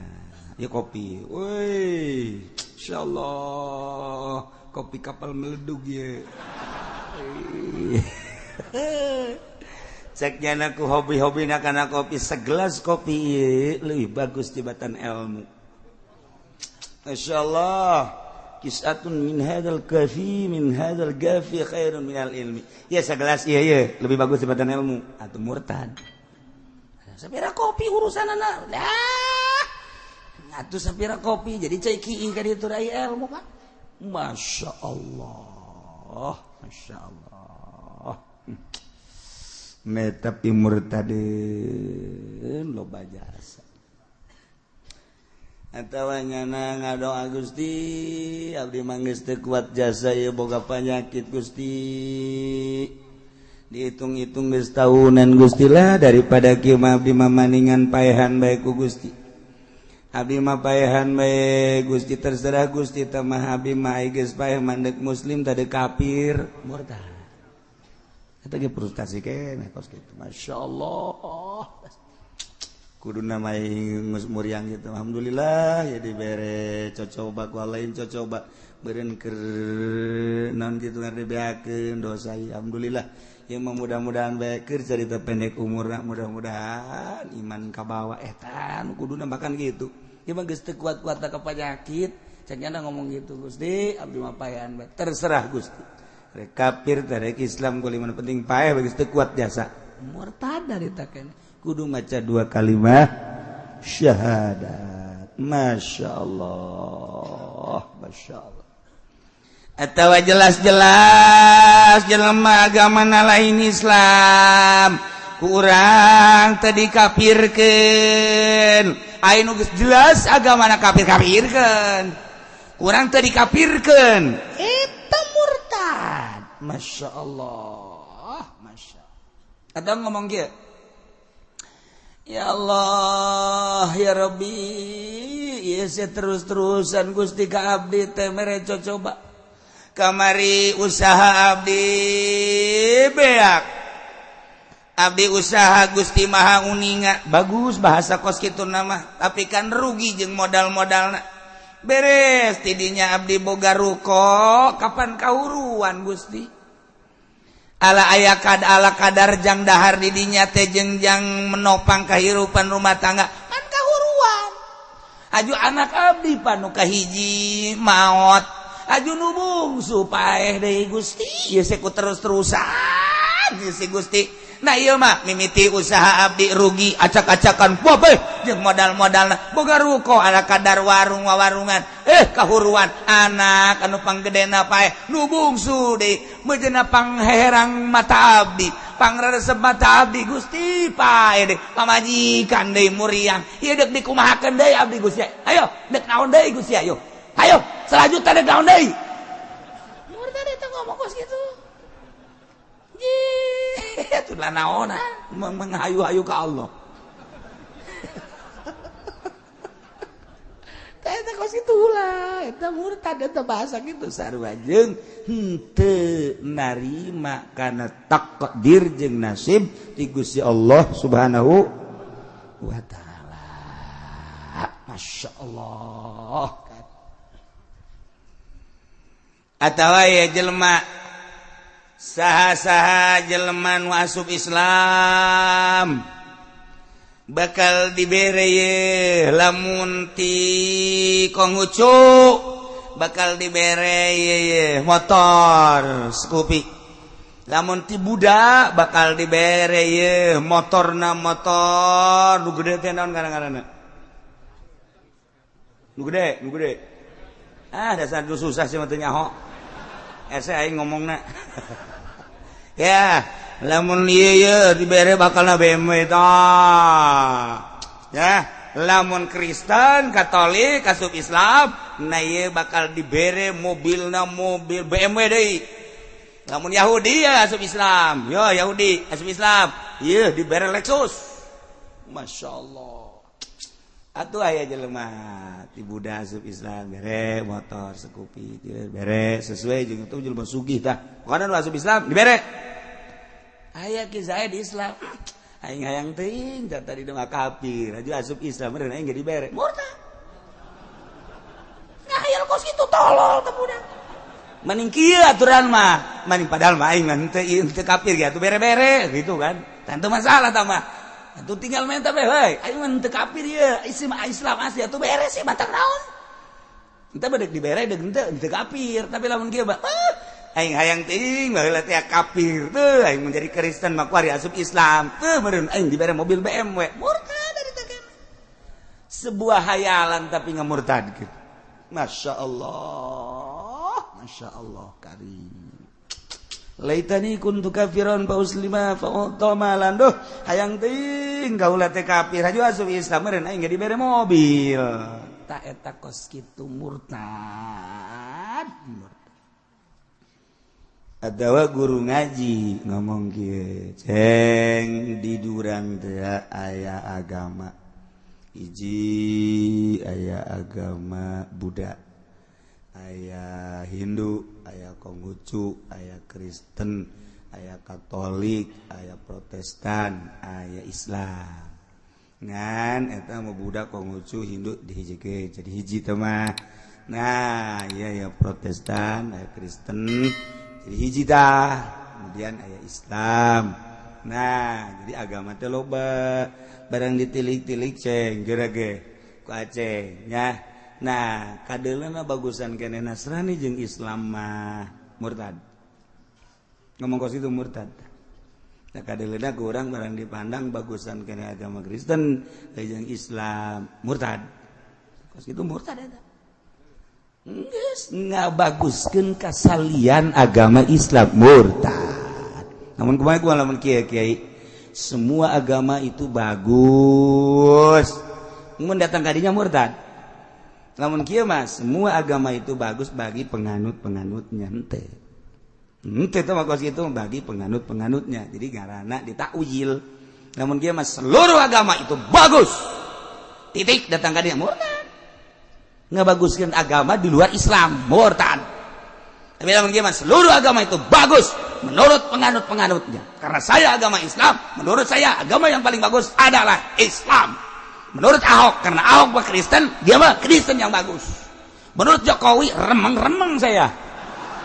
ya kopi woi Masya Allah kopi kapal meledug ya cek nyana ku hobi-hobi na kana kopi segelas kopi ieu leuwih bagus tibatan ilmu Masya Allah kisatun min hadzal kafi min hadzal gafi khairun minal ilmi ya segelas iya iya lebih bagus daripada ilmu atau murtad sapira kopi urusanana dah atuh sapira kopi jadi cai kieu ka ditu rai ilmu Pak Masya Allah Masya Allah tapi murtadin loba jasa atawa nyana ngadoa Gusti abdi mah geus teu kuat jasa ieu boga panyakit Gusti dihitung-hitung geus tahunan Gusti lah daripada kieu mah abdi mah maningan paehan bae ku Gusti abdi mah paehan bae Gusti terserah Gusti teh mah abdi mah geus paeh mandek muslim tadi kafir murtad eta ge frustasi keneh kos kitu Masya Allah kudu namai muriang gitu alhamdulillah ya dibere cocoba ku lain cocoba beureun keur naon kitu ngadebeakeun dosa alhamdulillah ya mudah-mudahan bae keur carita pendek umurna mudah-mudahan iman kabawa eta nu kuduna bahkan gitu ieu mah geus teu kuat-kuat ka panyakit cek nyana ngomong gitu Gusti abdi mah paehan bae terserah Gusti rek kafir teh rek Islam kuliman penting paeh geus teu kuat jasa murtad dari taken kudu maca dua kalimat syahadat Masya Allah Masya Allah atawa jelas-jelas jelema agama lain Islam kurang tadi kafirkeun aya nu geus jelas agamana kafir-kafirkeun kurang tadi kafirkeun eta murtad Masya Allah Masya. Atau ngomong kieu, ya Allah ya Rabbi, ieu terus-terusan Gusti ka abdi teh mere cocoba. Kamari usaha abdi beak, abdi usaha Gusti Maha Uninga, bagus bahasa kos kitu nama, tapi kan rugi jeung modal-modalna. Beres tidinya abdi boga ruko, kapan kahuruan Gusti? Ala aya kad ala kadar jang dahar didinya teh jeung jang menopang kehidupan rumah tangga kan kahuruan. Aju anak abdi panu kahiji maot, aju nu bungsu paeh deui Gusti, ieu ku terus-terusan ieu si Gusti. Nah ieu mah mimiti usaha abdi rugi acak-acakan bobeh jeung modal-modalna, boga ruko ala kadar warung wawarungan, kahuruan anak anu panggedena paeh, nu bungsu deui meujeuhna pangherang mata abdi, pangresep mata abdi Gusti paeh deui, pamajikan deui muriang, ieu deuk dikumahakeun deui abdi Gusti, ayo deuk naon deui Gusti, ayo ayo selanjutnya deuk naon deui. Murtad eta ngomong kos kitu. Itulah naona menghayu-hayu ke Allah. Eta kos kitu lah, eta murtad eta bahasa kitu sarua jeung henteu narima kana takdir jeung nasib ti Gusti Allah Subhanahu wa taala. Masya Allah. Atawa ya jelema saha-saha jelema nu asup Islam bakal dibere ye lamun ti Konghucu bakal dibere ye motor Scoopy, lamun ti Buddha bakal dibere ye motorna motor nu gede teh naon ngaranna nu gede nu gede, ah dasar nu susah sih mah teu nyaho ese aing ngomongna. Ya lamun ieu ye dibere bakalna BMW tah. Ya lamun Kristen Katolik asup Islam nah ieu bakal dibere mobilna mobil BMW deui. Lamun Yahudi ya asup Islam, yo Yahudi asup Islam ieu dibere Lexus. Masya Allah. Atuh aya jelema ti Buddha asup Islam bere motor Scoopy bere sesuai jeung itu jelema sugih tah. Pokona nu asup Islam dibere. Aya ki saya di Islam aing hayang teuing da tadi mah kafir aju asup Islam meureun aing ge dibere. Murtad. Ngahayal kos kitu tolol teh budak. Mending kieu aturan mah, mending padahal mah aing mah henteu kafir ge atuh bere-bere gitu kan. Tentu masalah tah mah. Atuh tinggal minta be heuy, aing mah henteu kafir ieu, isi mah Islam asli atuh bere sih batang naon. Henteu bedek dibere deuk henteu kafir, tapi lamun kieu mah aing hayang teuing baheula teh kafir teu aing menjadi Kristen mah kuari asup Islam teu meureun aing dibere mobil BMW. Murtad dari teh. Sebuah hayalan tapi ngamurtadkeun. Masya Allah, Masya Allah karim. Laitani kuntu kafiran fa uslima fa utama lan duh hayang teuing kaula teh kafir aju asup Islam meureun aing ge dibere mobil. Ta eta kos kitu murtad. Atawa guru ngaji ngomong kieu, ceng di durang teh aya agama hiji, aya agama Buddha, aya Hindu, aya Konghucu, aya Kristen, aya Katolik, aya Protestan, aya Islam. Ngan eta mah Buddha, Konghucu, Hindu dihijikeun jadi hiji teh mah. Nah, iya ya Protestan, aya Kristen jadi hiji tah. Kemudian aya Islam. Nah, jadi agama teh loba, barang ditilik-tilik ceng geura ge ku aceng nya. Nah, kadeuleuhna bagusan keneh Nasrani jeung Islam mah murtad. Ngomong kos itu murtad. Nah, kadeuleuhna ku urang barang dipandang bagusan keneh agama Kristen jeung Islam murtad. Kos itu murtad eta. Geus ngabaguskeun kasalian agama Islam murtad. Namun kumaha ku lamun kiai-kiai semua agama itu bagus. Mun datang kadinya murtad. Lamun kieu mah semua agama itu bagus bagi penganut-penganutnya henteu. Itu mah kos kitu bagi penganut-penganutnya. Jadi ngaranna ditakwil. Namun dia mah seluruh agama itu bagus. Titik datang ka dia murtad. Ngebaguskeun agama di luar Islam, murtad. Tapi lamun dia mah seluruh agama itu bagus menurut penganut-penganutnya. Karena saya agama Islam, menurut saya agama yang paling bagus adalah Islam. Menurut Ahok, karena Ahok mah Kristen, dia mah Kristen yang bagus. Menurut Jokowi, remeng-remeng saya.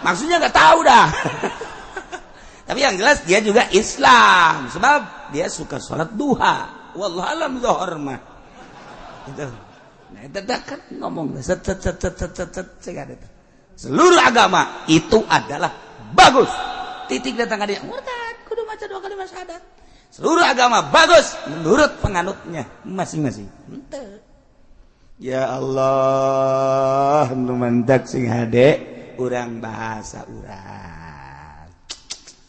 Maksudnya nggak tahu dah. Tapi yang jelas dia juga Islam, sebab dia suka sholat duha. Wallahu alam zuhur mah. Itu. Nah, itu kan ngomong set set set set set set set. Seluruh agama itu adalah bagus. Titik datang dia murtad, kudu maca dua kali syahadat. Seluruh agama bagus menurut penganutnya masing-masing. Henteu. Ya Allah, nu mantak sing hade urang bahasa urang.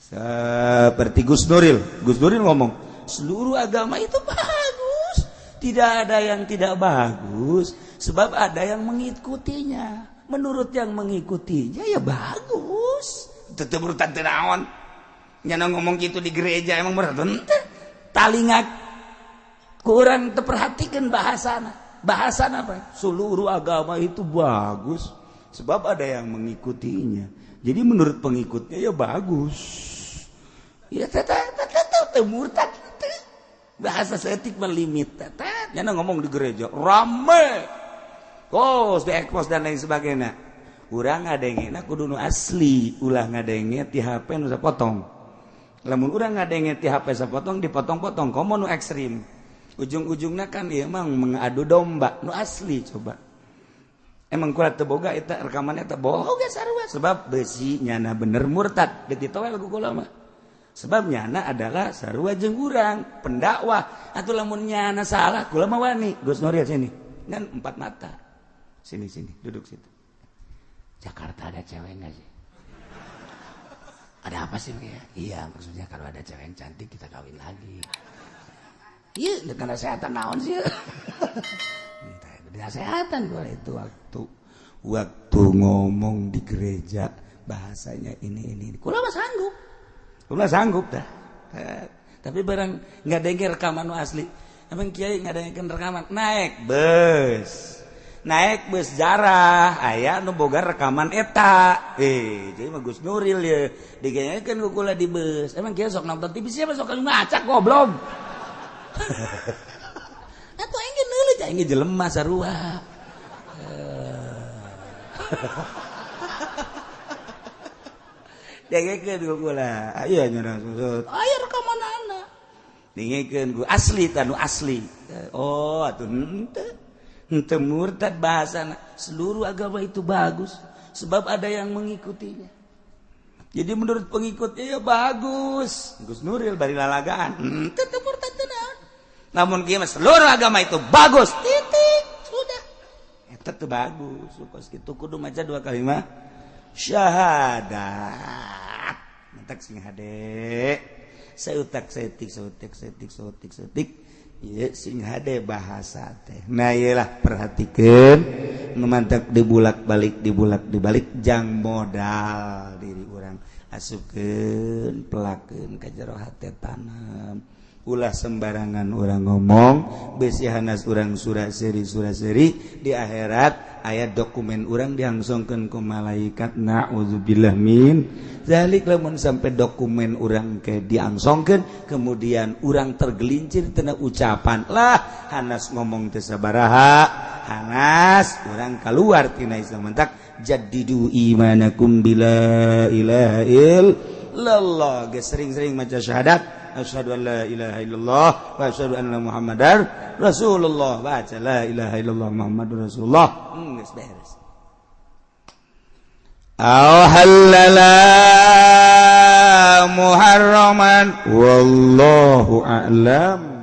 Seperti Gus Nuril. Gus Nuril ngomong, seluruh agama itu bagus. Tidak ada yang tidak bagus, sebab ada yang mengikutinya. Menurut yang mengikutinya ya bagus. Tetep murtad teu naon. Nyana ngomong gitu di gereja emang murtad henteu. Talinga kurang terperhatikan bahasana. Bahasana apa? Seluruh agama itu bagus sebab ada yang mengikutinya. Jadi menurut pengikutnya ya bagus. Ya tetep murtad. Bahasa seetik melimit. Nyana ngomong di gereja rame. Kos di ekpos dan lain sebagainya. Urang ngadengena kudu nu asli, ulah ngadenge ti HP nu sapotong. Lamun urang ngadenge ti HP sapotong dipotong-potong komo nu ekstrim. Ujung-ujungna kan ieu emang mengadu domba nu asli coba. Emang kula teu boga eta rekaman eta boga sarua sebab besi nyana bener murtad deuk ditowel ku kula mah. Sebab nyana adalah sarua jeung urang pendakwah atuh lamun nyana salah kula mah wani. Gus Nuril sini kan empat mata. Sini sini duduk situ. Jakarta ada cewek nggak sih? Ada apa sih ya? Iya maksudnya kalau ada cewek yang cantik kita kawin lagi. Iya dengan kesehatan naon sih? Kesehatan gue itu waktu ngomong di gereja bahasanya ini. Kula mah sanggup. Kula sanggup dah. Tapi barang nggak denger rekaman nu asli. Emang kiai nggak dengerin rekaman naik bus. Naik bus jarah aya nu boga rekaman eta. Jadi mah Gus Nuril ya digenyekeun ku kula di bus. Emang kieu sok nonton TV siapa sok ngacak goblok. Atuh aing ge neuleut aing ge jelema sarua. Dengekeun ku kula. Aya nya susut. Aya rekamanana. Dengekeun ku asli tah nu asli. Oh atuh henteu. Henteu murtad bahasana. Seluruh agama itu bagus sebab ada yang mengikutinya. Jadi menurut pengikutnya ya bagus. Gus Nuril bari lalagaan. Henteu teu murtad teu naon. Namun kieu mah seluruh agama itu bagus. Titik. Sudah. Eta teu bagus. Kos kitu kudu maca dua kalimat syahadat. Mantak sing hade. Sautak saeutik sautik saeutik sautik saeutik. Ieu sing hade bahasa teh. Nah ieu lah perhatikeun nu mantak dibulak-balik dibulak-dibalik jang modal diri urang asupkeun pelakeun ka jero hate tanam. Ulah sembarangan urang ngomong besi hanas urang surat seri di akhirat aya dokumen urang diangsongkeun ku malaikat. Na'udzubillah min zalik. Lamun sampai dokumen urang ke diangsongkeun kemudian urang tergelincir tina ucapan lah hanas ngomong teu sabaraha hanas urang keluar tina Islam. Mentak jaddidu imanakum bila ilaha illallah. Geus sering-sering maca syahadat asyhadu an la ilaha illallah wa asyhadu anna muhammadar rasulullah. Baca la ilaha illallah muhammadur rasulullah. Geus beres. Aw halala muharraman wallahu a'lam.